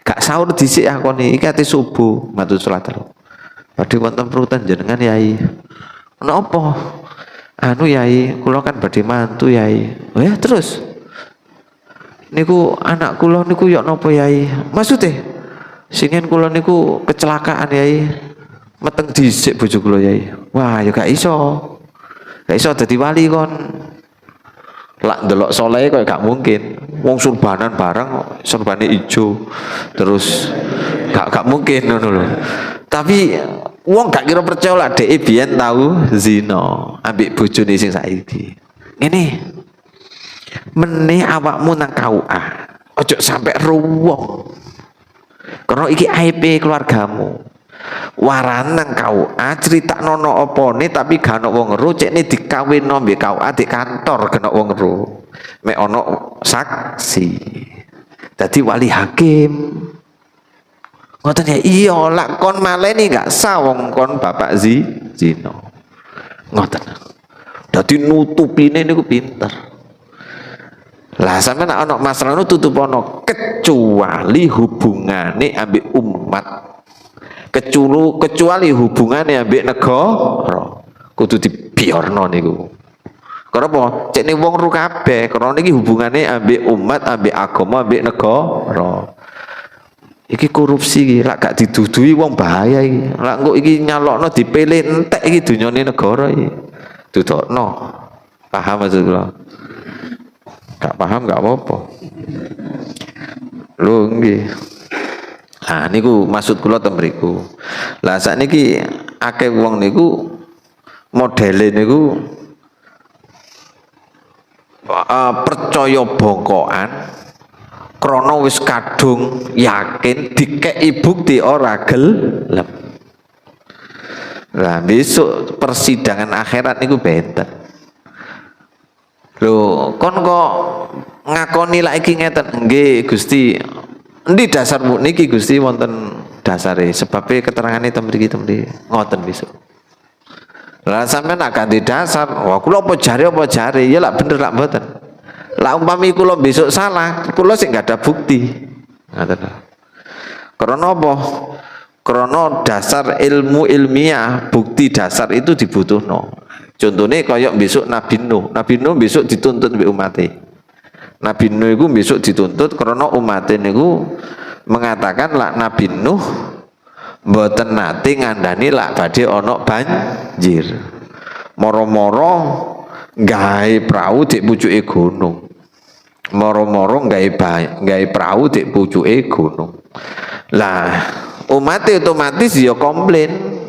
Gak sahur dhisik aku nih, iki ate subuh mantu salat lho. Badhe wonten prutan jenengan, Yai. Napa? Anu, Yai, kula kan badhe mantu, Yai. Oh ya, terus niku anak kula niku yok napa, Yai? Maksude singen kula niku kecelakaan, Yai. Meteng dhisik bojo kula, Yai. Wah, ya gak iso. Gak iso dadi wali kon. Lak ndelok soleh kok gak mungkin. Wong surbanan barang, surbane ijo. Terus gak mungkin ngono lho. Tapi wong gak kira percaya lah dhek biyen tau zina ambek bojone sing saiki. Ngene. Meneh awakmu nang KUA. Ojo sampai ruwong. Karena iki aib keluargamu. Waran nang KUA critakno opone, tapi gak ono wong ero, cekne dikawinno mbek KUA di kantor kena wong ero. Mek ono saksi. Dadi wali hakim. Ngoten ya, iya lak kon maleni gak sah, wong kon bapak zina. Ngoten. Dadi nutupine niku pinter. Lah, sampeyan nek ana masalah tutup ono, kecuali hubungane ambek umat. Kecuali kecuali hubungane ambek negara. Kudu dibiarno niku. Karena apa? Cekne wong ru kabeh, karena niki hubungane ambek umat, ambek agama, ambek negara. Iki korupsi iki, lak gak didudui wong bahaya iki. Lak engko iki nyalokno dipilih, entek iki dunyane negara iki. Dudokno. Paham maksud kula? Gak paham gak apa-apa. Lho nggih. Nah, niku maksud kula ten mriku. Lah, sakniki akeh wong niku modele niku percaya bongkoan krana wis kadung yakin, dikei bukti ora gelem. Lah, besok persidangan akhirat niku benten. Lho, kon kok ngakoni lak iki ngeten? Nggih, Gusti. Endi dasarmu niki, Gusti? Wonten dasare, sebabe keterangane ten mriki, ten mriki. Ngoten besok. Lah, sampean nak ganti dasar, wah kula apa jare, ya lak bener lak mboten. Lah, umpami kula besok salah, kula sing gak ada bukti. Ngoten. Karena apa? Karena dasar ilmu ilmiah, bukti dasar itu dibutuhno. Contohnya kayak besok Nabi Nuh. Nabi Nuh besok dituntut mbek umate. Nabi Nuh itu besok dituntut karena umatnya niku mengatakan lah Nabi Nuh mboten nate ngandani lak badhe ana banjir. Moro-moro gawe perahu di pucuke gunung. Moro-moro gawe gawe perahu di pucuke gunung. Lah, umat otomatis ya komplain.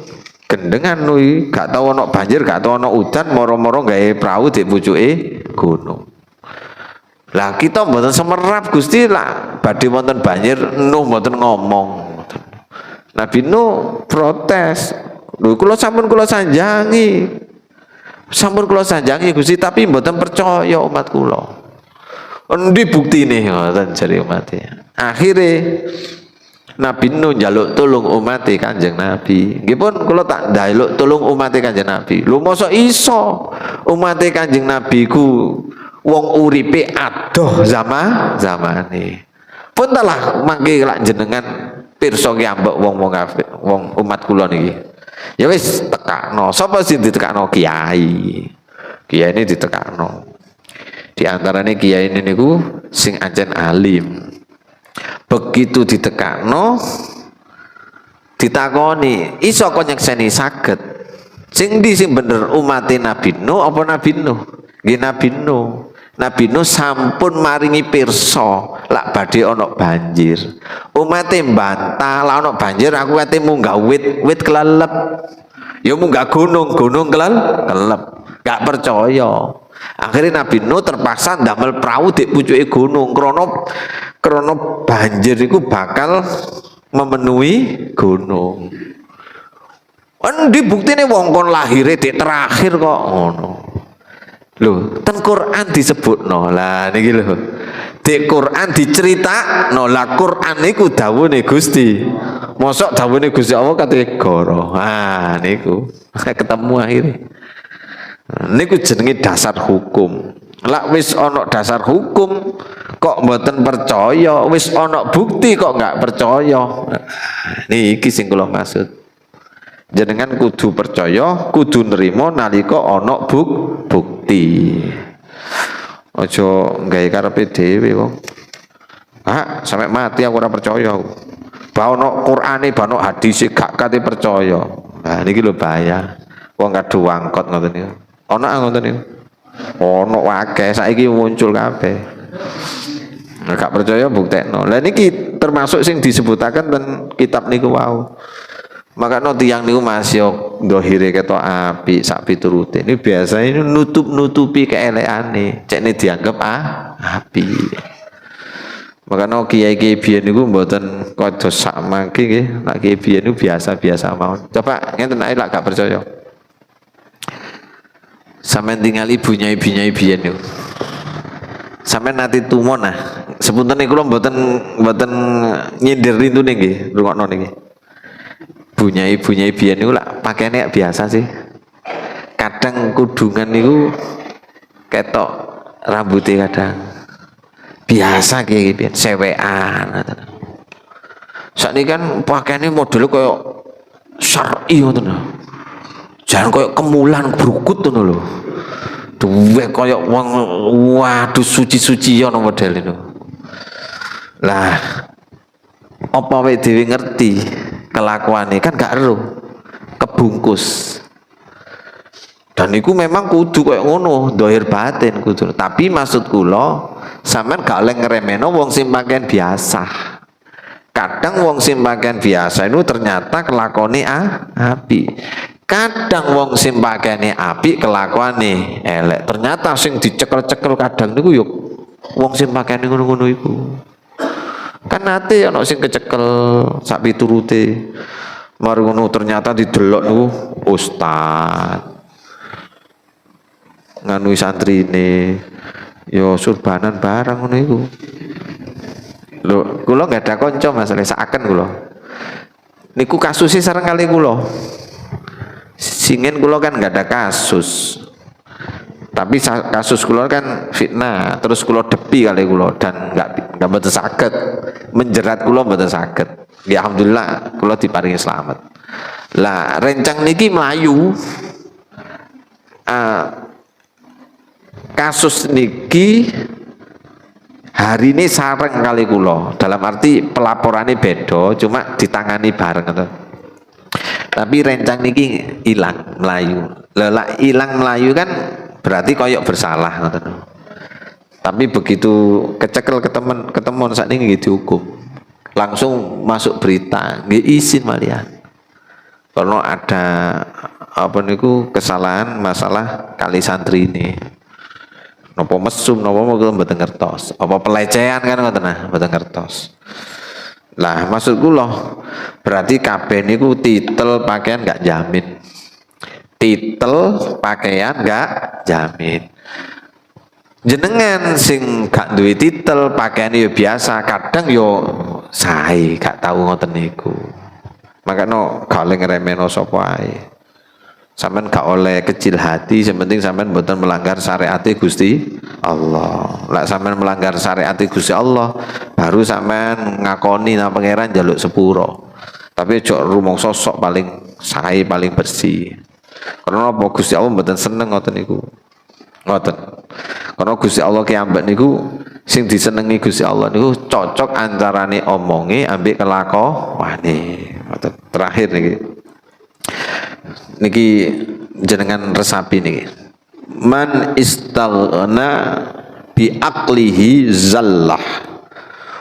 Gendengan kuwi, gak tau ono banjir, gak tau ono udan, moro-moro gawe perahu di pucuke gunung. Lah, kita mboten semerap, Gusti, lah badhe wonten banjir Nuh mboten ngomong. Nabi Nuh protes. Lho, kula sampun kula sanjangi. Sampun kula sanjangi, Gusti, tapi mboten percaya umat kula. Endi buktine, ngoten jare umat. Akhire Nabi Nuh njaluk tulung umat Kanjeng Nabi. Nggih pun, kula tak njaluk tulung umat Kanjeng Nabi. Lho, mosok iso umat Kanjeng Nabi ku wong uripe adoh zaman zamane. Pun telah mangke lak jenengan pirsa ki ambek wong-wong kafir, wong umat kula niki. Ya wis, tekakno. Sapa sing ditekakno? Kiai. Kiai ini ditekakno. Di antaranya kiai ini niku sing ancen alim. Begitu ditekakno, ditakoni, iso kon nyekseni? Saged. Sing ndi sing bener, umate Nabi Nuh apa Nabi Nuh? Nggih Nabi Nuh. Nabi Nuh sampun maringi pirsa lak badhe ana banjir. Umate mbantah, lak ana banjir aku kate munggah wit, wit kelelep. Ya munggah gunung, gunung kelelep. Gak percaya. Akhirnya Nabi Nuh terpaksa ndamel perahu di pucuke gunung krono krono banjir itu bakal memenuhi gunung. Endi buktine, wong kon lahire di terakhir kok ngono. Lho, ten Quran disebutno. Lah niki lho. Di Quran diceritakno. Lah, Quran niku dawuhne Gusti. Mosok dawuhne Gusti Allah kate goro. Ah niku ketemu akhirnya. Niku jenenge dasar hukum. Lak wis ana dasar hukum kok mboten percaya, wis ana bukti kok nggak percaya. Niki sing kula maksud. Jenengan kudu percaya, kudu nrimo nalika ana bukti. Aja gawe karepe dhewe wong. Ah, sampai mati aku ora percaya aku. Ba ono Qur'ane, ba ono hadise gak kate percaya. Nah, niki lho bahaya. Wong kadung wangkot ngoten niku. Ana ngoten niku. Ono akeh, saiki muncul kabeh. Nah, gak percaya buktekno. Lah, niki termasuk sing disebutaken ten kitab niku wau. Maka tiyang niku masih dohire ketok apik sak piturute. Ini biasanya ini nutup-nutupi keelekane, cekne dianggap apik. Makanya kiai-kiai biyen niku mboten kados sak mangke nggih. Nek kiai biyen niku biasa-biasa mawon. Coba ngenten ae lak gak percaya. Sampeyan tinggal ibunya ibunya biyen niku. Sampeyan nanti tumon, nah. Sepunten niku kula mboten mboten nyindir lintune nggih, rungokno niki. Bunyai bunyai biyen niku lak pakaiane biasa sih. Kadang kudungan niku ketok rambutnya kadang. Biasa kiai biyen sewekan ngoten. Sakniki kan pakaiane modele koyo syar'i ngoten lho. Jangan koyo kemulan brukut ngono lho. Duwe koyo wong waduh suci-suci ono model itu. Lah, apa awake dhewe ngerti kelakuane? Kan gak ero. Kebungkus. Dan iku memang kudu koyo ngono, dohir batin kudu. Tapi maksud kula, sampean gak oleh ngremehno wong sing pakaian biasa. Kadang wong sing pakaian biasa itu ternyata kelakone apik. Kadang wong sing pakaiane apik kelakuane elek. Ternyata sing dicekel-cekel kadang niku yo wong sing pakaiane ngono-ngono iku. Kan nate ana sing kecekel sak piturute. Mari ngono ternyata didelok niku ustad. Nganui santrine yo surbanan barang ngono iku. Lho, kula nggak ada kanca masalah saken kula. Niku kasusnya sareng kali kula. Singen kula kan nggak ada kasus. Tapi kasus kula kan fitnah, terus kula depi kali kula dan nggak mboten saged menjerat kula, mboten saged. Ya alhamdulillah kula diparingi selamat. Lah, rencang niki melayu. Kasus niki hari ini sareng kali kula, dalam arti pelaporannya beda, cuma ditangani bareng gitu. Tapi rencang niki hilang melayu. Lah, ilang melayu kan berarti koyok bersalah ngoten. Tapi begitu kecekel ketemen ketemuan saat ini dihukum. Langsung masuk berita, nggih izin malian. Karena ada apa niku kesalahan masalah kali santri ini. Nopo mesum, nopo mau mboten ngertos. Apa pelecehan kan ngoten, nah, mboten ngertos. Lah, maksud kula berarti kabeh niku titel pakaian nggak jamin. Titel pakaian nggak jamin. Jenengan sing gak duwe titel pakaian ya biasa, kadang yo sae gak tau ngoten niku. Makanya gak oleh ngremehno sapa ae. Sampean gak oleh kecil hati, yang penting sampean mboten melanggar syariat Gusti Allah. Lek sampean melanggar syariat Gusti Allah, baru sampean ngakoni nang Pangeran, jaluk sepuro. Tapi ojo rumangsa sok paling sae, paling bersih. Karena apa? Gusti Allah mboten seneng ngoten niku. Ngoten. Karena Gusti Allah ki ambek niku sing disenengi Gusti Allah niku cocok antarane omonge ambek kelakuane. Ngoten. Terakhir niki. Niki jenengan resapi niki. Man istaghna bi aqlihi zallah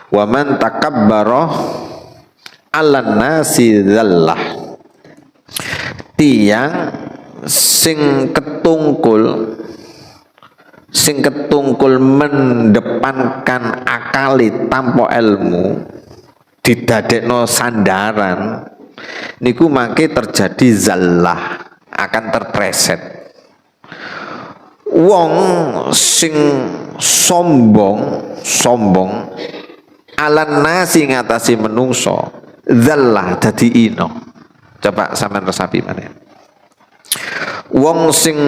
wa man takabbara 'alan nasi zallah. Tiang sing ketungkul mendepankan akali tanpa ilmu didadekno sandaran niku mangke terjadi zallah, akan terpreset. Wong sing sombong, sombong 'alan nasi ngatasi menungso, zallah dadi ino. Coba sampean resapi mana. Wong sing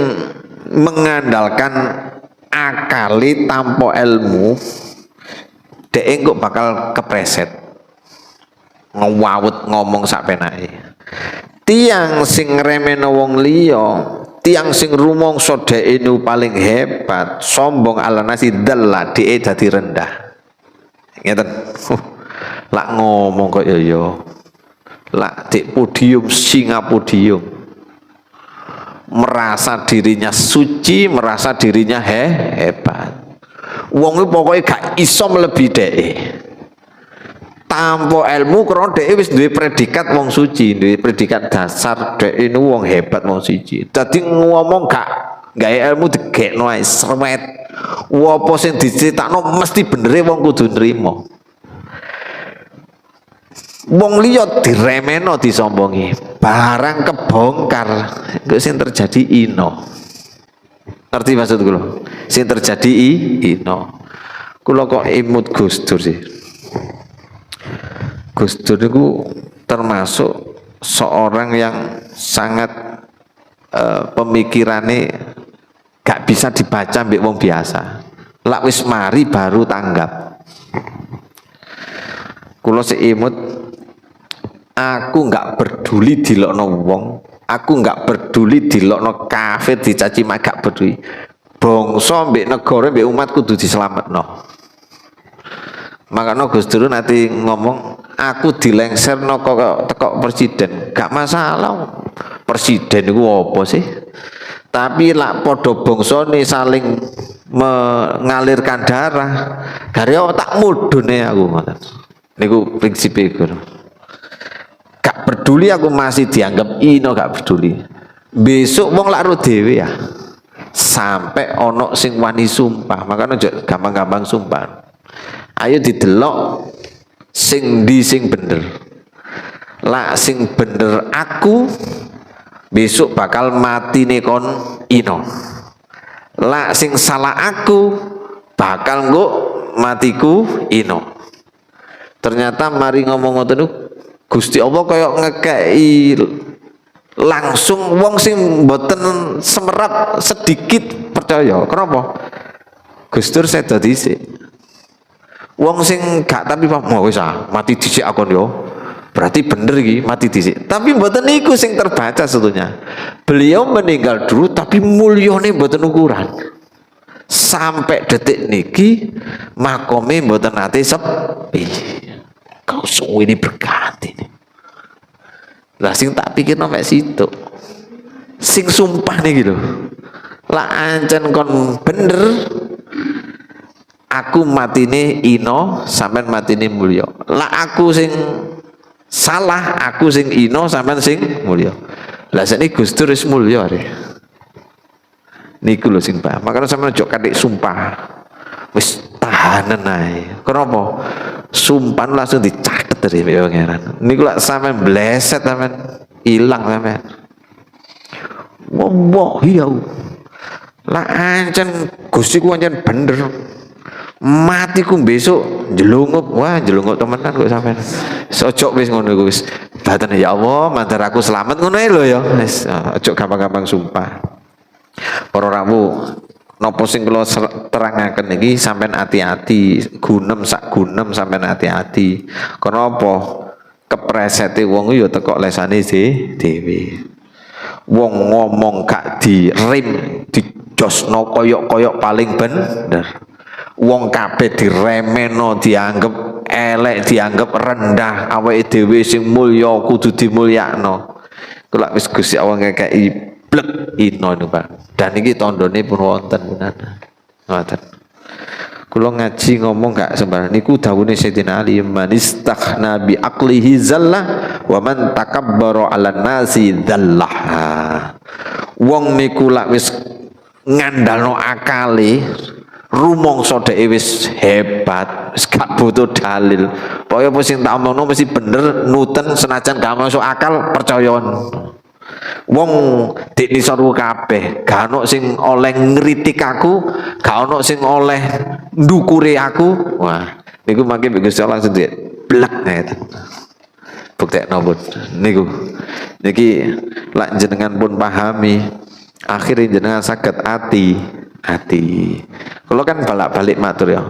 mengandalkan akali tanpa ilmu dhek kok bakal kepreset, ngawut ngomong sak penake. Tiang sing ngremehno wong liya, tiang sing rumangsa dhek niku paling hebat, sombong 'alan nasi dzalla, dhek dadi rendah. Ngeten lak ngomong kok ya ya lak di podium, singa podium, merasa dirinya suci, merasa dirinya hebat. Wong itu pokoknya gak iso melebihi dhek tanpa ilmu, karena dhek wis duwe predikat wong suci, duwe predikat dasar dhek ini wong hebat, wong suci. Dadi ngomong gak gawe ilmu, digekno ae srewet. Apa sing diceritakno mesti benere, wong kudu nrimo. Wong liya diremehno, disombongi, barang kebongkar iku sing terjadi ino. Ngerti maksud kula? Sing terjadi ino. Kula kok imut Gus Dur sih. Gus Dur itu termasuk seorang yang sangat pemikirannya gak bisa dibaca mbek wong biasa. Lak wis mari baru tanggap. Kula sik imut, "Aku nggak peduli dilokno wong, aku nggak peduli dilokno kafir, dicaci maki, gak peduli. Bangsa mbek negara mbek umat kudu diselametno." Makanya Gus Dur nanti ngomong, "Aku dilengserno kok tekok presiden gak masalah. Presiden itu apa sih? Tapi lak podo nih saling mengalirkan darah, gare tak mudune aku." Ngoten niku prinsipe iku. Gak peduli aku masih dianggap ino, gak peduli. Besok wong lak ro dhewe ya. Sampai ono sing wani sumpah, makanya ojo gampang-gampang sumpah. Ayo didelok sing di sing bener. Lak sing bener aku, besok bakal mati kon ino. Lak sing salah aku, bakal nggo matiku ino. Ternyata mari ngomong ngoten niku Gusti Allah kaya ngekei langsung, wong sing mboten semerap sedikit percaya. Kenapa? Gus Dur sedo dhisik. Wong sing gak tapi mau wis ah, mati dhisik akon yo. Berarti bener iki mati dhisik. Tapi mboten niku sing terbaca sebetulnya. Beliau meninggal dulu, tapi mulyane mboten ukuran. Sampai detik niki makome mboten nate sepi. Kau ini berkat ini. Lah, sing tak pikir sampai situ. Sing sumpah nih gitu. Lah ancen kon bener. Aku matine ino, sampean matine mulya. Lah, aku sing salah, aku sing ino, sampean sing mulya. Lah, sakniki Gus Dur wis mulya re. Niku lho sing paham. Makanya sampean ojo katik sumpah. Wis tahanen ae. Kenapa? Sumpah langsung dicatet dari Pangeran. Niku lak sampean bleset, sampean ilang sampean. Wah, iya. Lah, ancen Gusti ku ancen bener. Matiku besok jelungup, wah, jelungup temenan kok sampean. Ojo, wis ngono iku wis. Baten ya Allah, mandar aku selamat ngono ae lho ya. Wis ojo gampang-gampang sumpah. Para rawuh, napa sing kula terangaken iki sampean ati-ati, gunem sak gunem sampean ati-ati. Karena apa? Kepresete wong ya teko lesane dhewe. Wong ngomong gak direm, dijosno koyok-koyok paling bener. Wong kabeh diremehno, dianggep elek, dianggep rendah, awake dhewe sing mulya kudu dimulyakno. Kula wis Gusti Allah ngekeki blek ino niku, Pak. Dan iki tandane pun wonten punan. Ngoten. Kula ngaji ngomong gak sembarang niku dawuhe Sayyidina Ali, "Man istaghna bi aqlihi zallah wa man takabbara 'ala nasi dzallah." Wong niku lak wis ngandalno akale, rumangsa dheke wis hebat, wis gak butuh dalil. Pokoke apa sing tak omongno mesti bener, nuten senajan gak masuk akal, percayaen. Wong dik nisor kabeh, gak ono sing oleh ngritik aku, gak ono sing oleh ndukure aku. Wah, niku mangke mbek Gusti Allah langsung di blek ngeten. Buktekno pun niku. Niki lak jenengan pun pahami, akhirnya jenengan saged ati ati. Kalau kan balak-balik matur ya.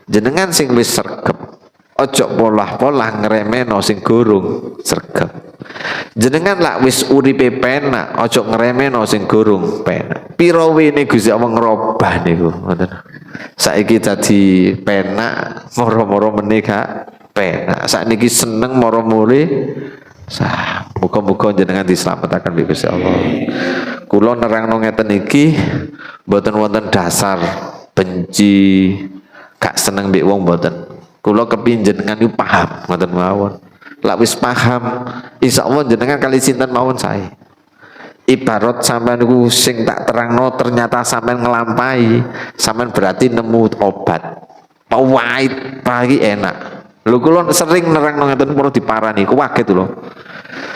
Jenengan sing wis sregep, ojo polah-polah ngremehno sing gurung sregep. Jenengan lak wis uripe penak, ojo ngremehno sing gurung penak. Piro wene Gusti Allah ngrobah niku, ngoten. Saiki dadi penak, moro-moro meneh gak penak. Sakniki seneng, moro-moro sah. Muga-muga jenengan diselamatkan bi Gusti Allah. Kula nerangno ngeten iki mboten wonten dasar benci, gak seneng mbek wong, mboten. Kula kepingin jenengan niku paham ngoten mawon. Lak wis paham, insyaallah jenengan kali sinten mawon sae. Ibarat sampean niku sing tak terangno ternyata sampean nglampahi, sampean berarti nemu obat. Pahit pagi enak. Lho, kula sering nerangno ngeten perlu diparani, kaget lho.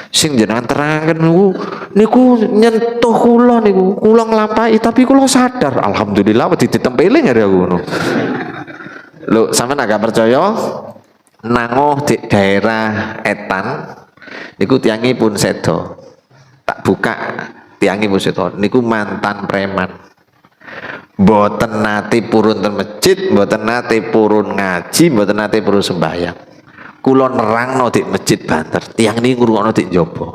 Sing jenengan terangaken niku niku nyentuh kula niku, kula nglampahi tapi kula sadar. Alhamdulillah wedi ditempeling ya aku ngono. Lho, sampean agak percaya nangoh di daerah Etan niku tiange pun sedo. Tak buka, tiange pun sedo niku mantan preman. Mboten nate purun ten masjid, mboten nate purun ngaji, mboten nate purun sembahyang. Kula nerangno di masjid banter, tiang niki ngrungokno di njaba.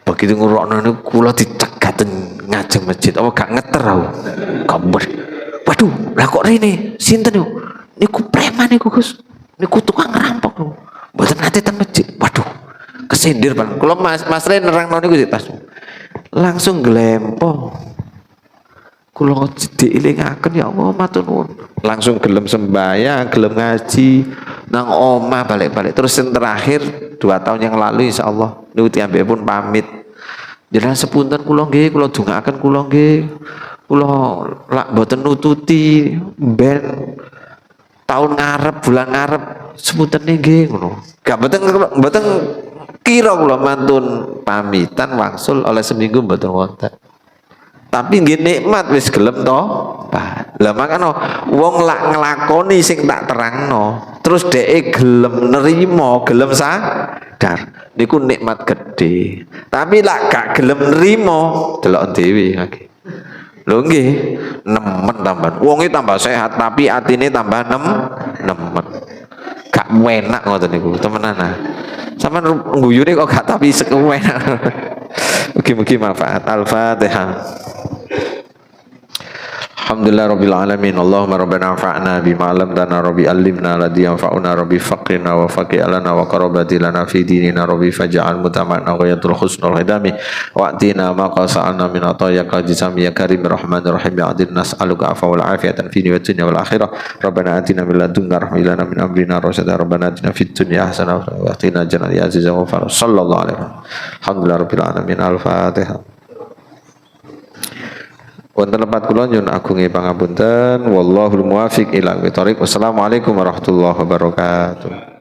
Begitu ngrungokno niku kula dicegat ten ngajeng masjid, apa gak ngeter aku. Kabar. Waduh, lah kok rene? Sinten niku? Niku preman niku, Gus. Niku tukang ngerampok niku. Mboten nate ten masjid. Waduh, kesindir, Bang. Kula Mas Mas Ren nerangno niku di tas. Langsung glempo. Kula diilingaken, ya Allah, matur nuwun. Langsung gelem sembahyang, gelem ngaji nang omah balik-balik. Terus yang terakhir 2 tahun yang lalu, insya Allah niku tiyambake pun pamit. Jenengan sepunten kula nggih, kula dongaaken kula nggih. Kula lak mboten nututi ben tahun ngarep, bulan ngarep, sepunten nggih ngono. Gak mboten mboten kira kula mantun pamitan wangsul oleh seminggu mboten wonten. Tapi nggih nikmat wis gelem to. Pak. Lah, makane wong lak nglakoni sing tak terangno, terus dhek gelem nerima, gelem sadar. Niku nikmat gede. Tapi lak gak gelem nerima, delok dhewe iki. Lho nggih, nemen tambah. Wonge tambah sehat tapi atine tambah nemen. Gak enak ngoten niku, temenan. Ah. Sampeyan guyune kok gak tapi enak. Mugi-mugi manfaat. Al-Fatihah. Alhamdulillah rabbil alamin. Allahumma rabbana anfa'na bima 'allamtana rabbi, 'allimna alladhi yanfa'una rabbi, faqihna wa faqih lana wa qarabati lana fi dinina rabbi, faj'al mutamana ghayatul husnul hidami wa atina ma qasa'ana min atayaka jisami ya karim rahmanir rahim ya adil. Nas'aluka afa wal afiyatan fi dunya wal akhirah. Rabbana atina min ladunka rahmatan lana min amrina rasyada. Rabbana atina fid dunya hasanah wa qina jannat ya aziz wa sallallahu alaihi wasallam. Alhamdulillah rabbil alamin. Al-fatihah. Wonten lepat kula nyuwun agunge pangapunten. Wallahul muwafiq ila aqwamit thoriq. Wassalamualaikum warahmatullahi wabarakatuh.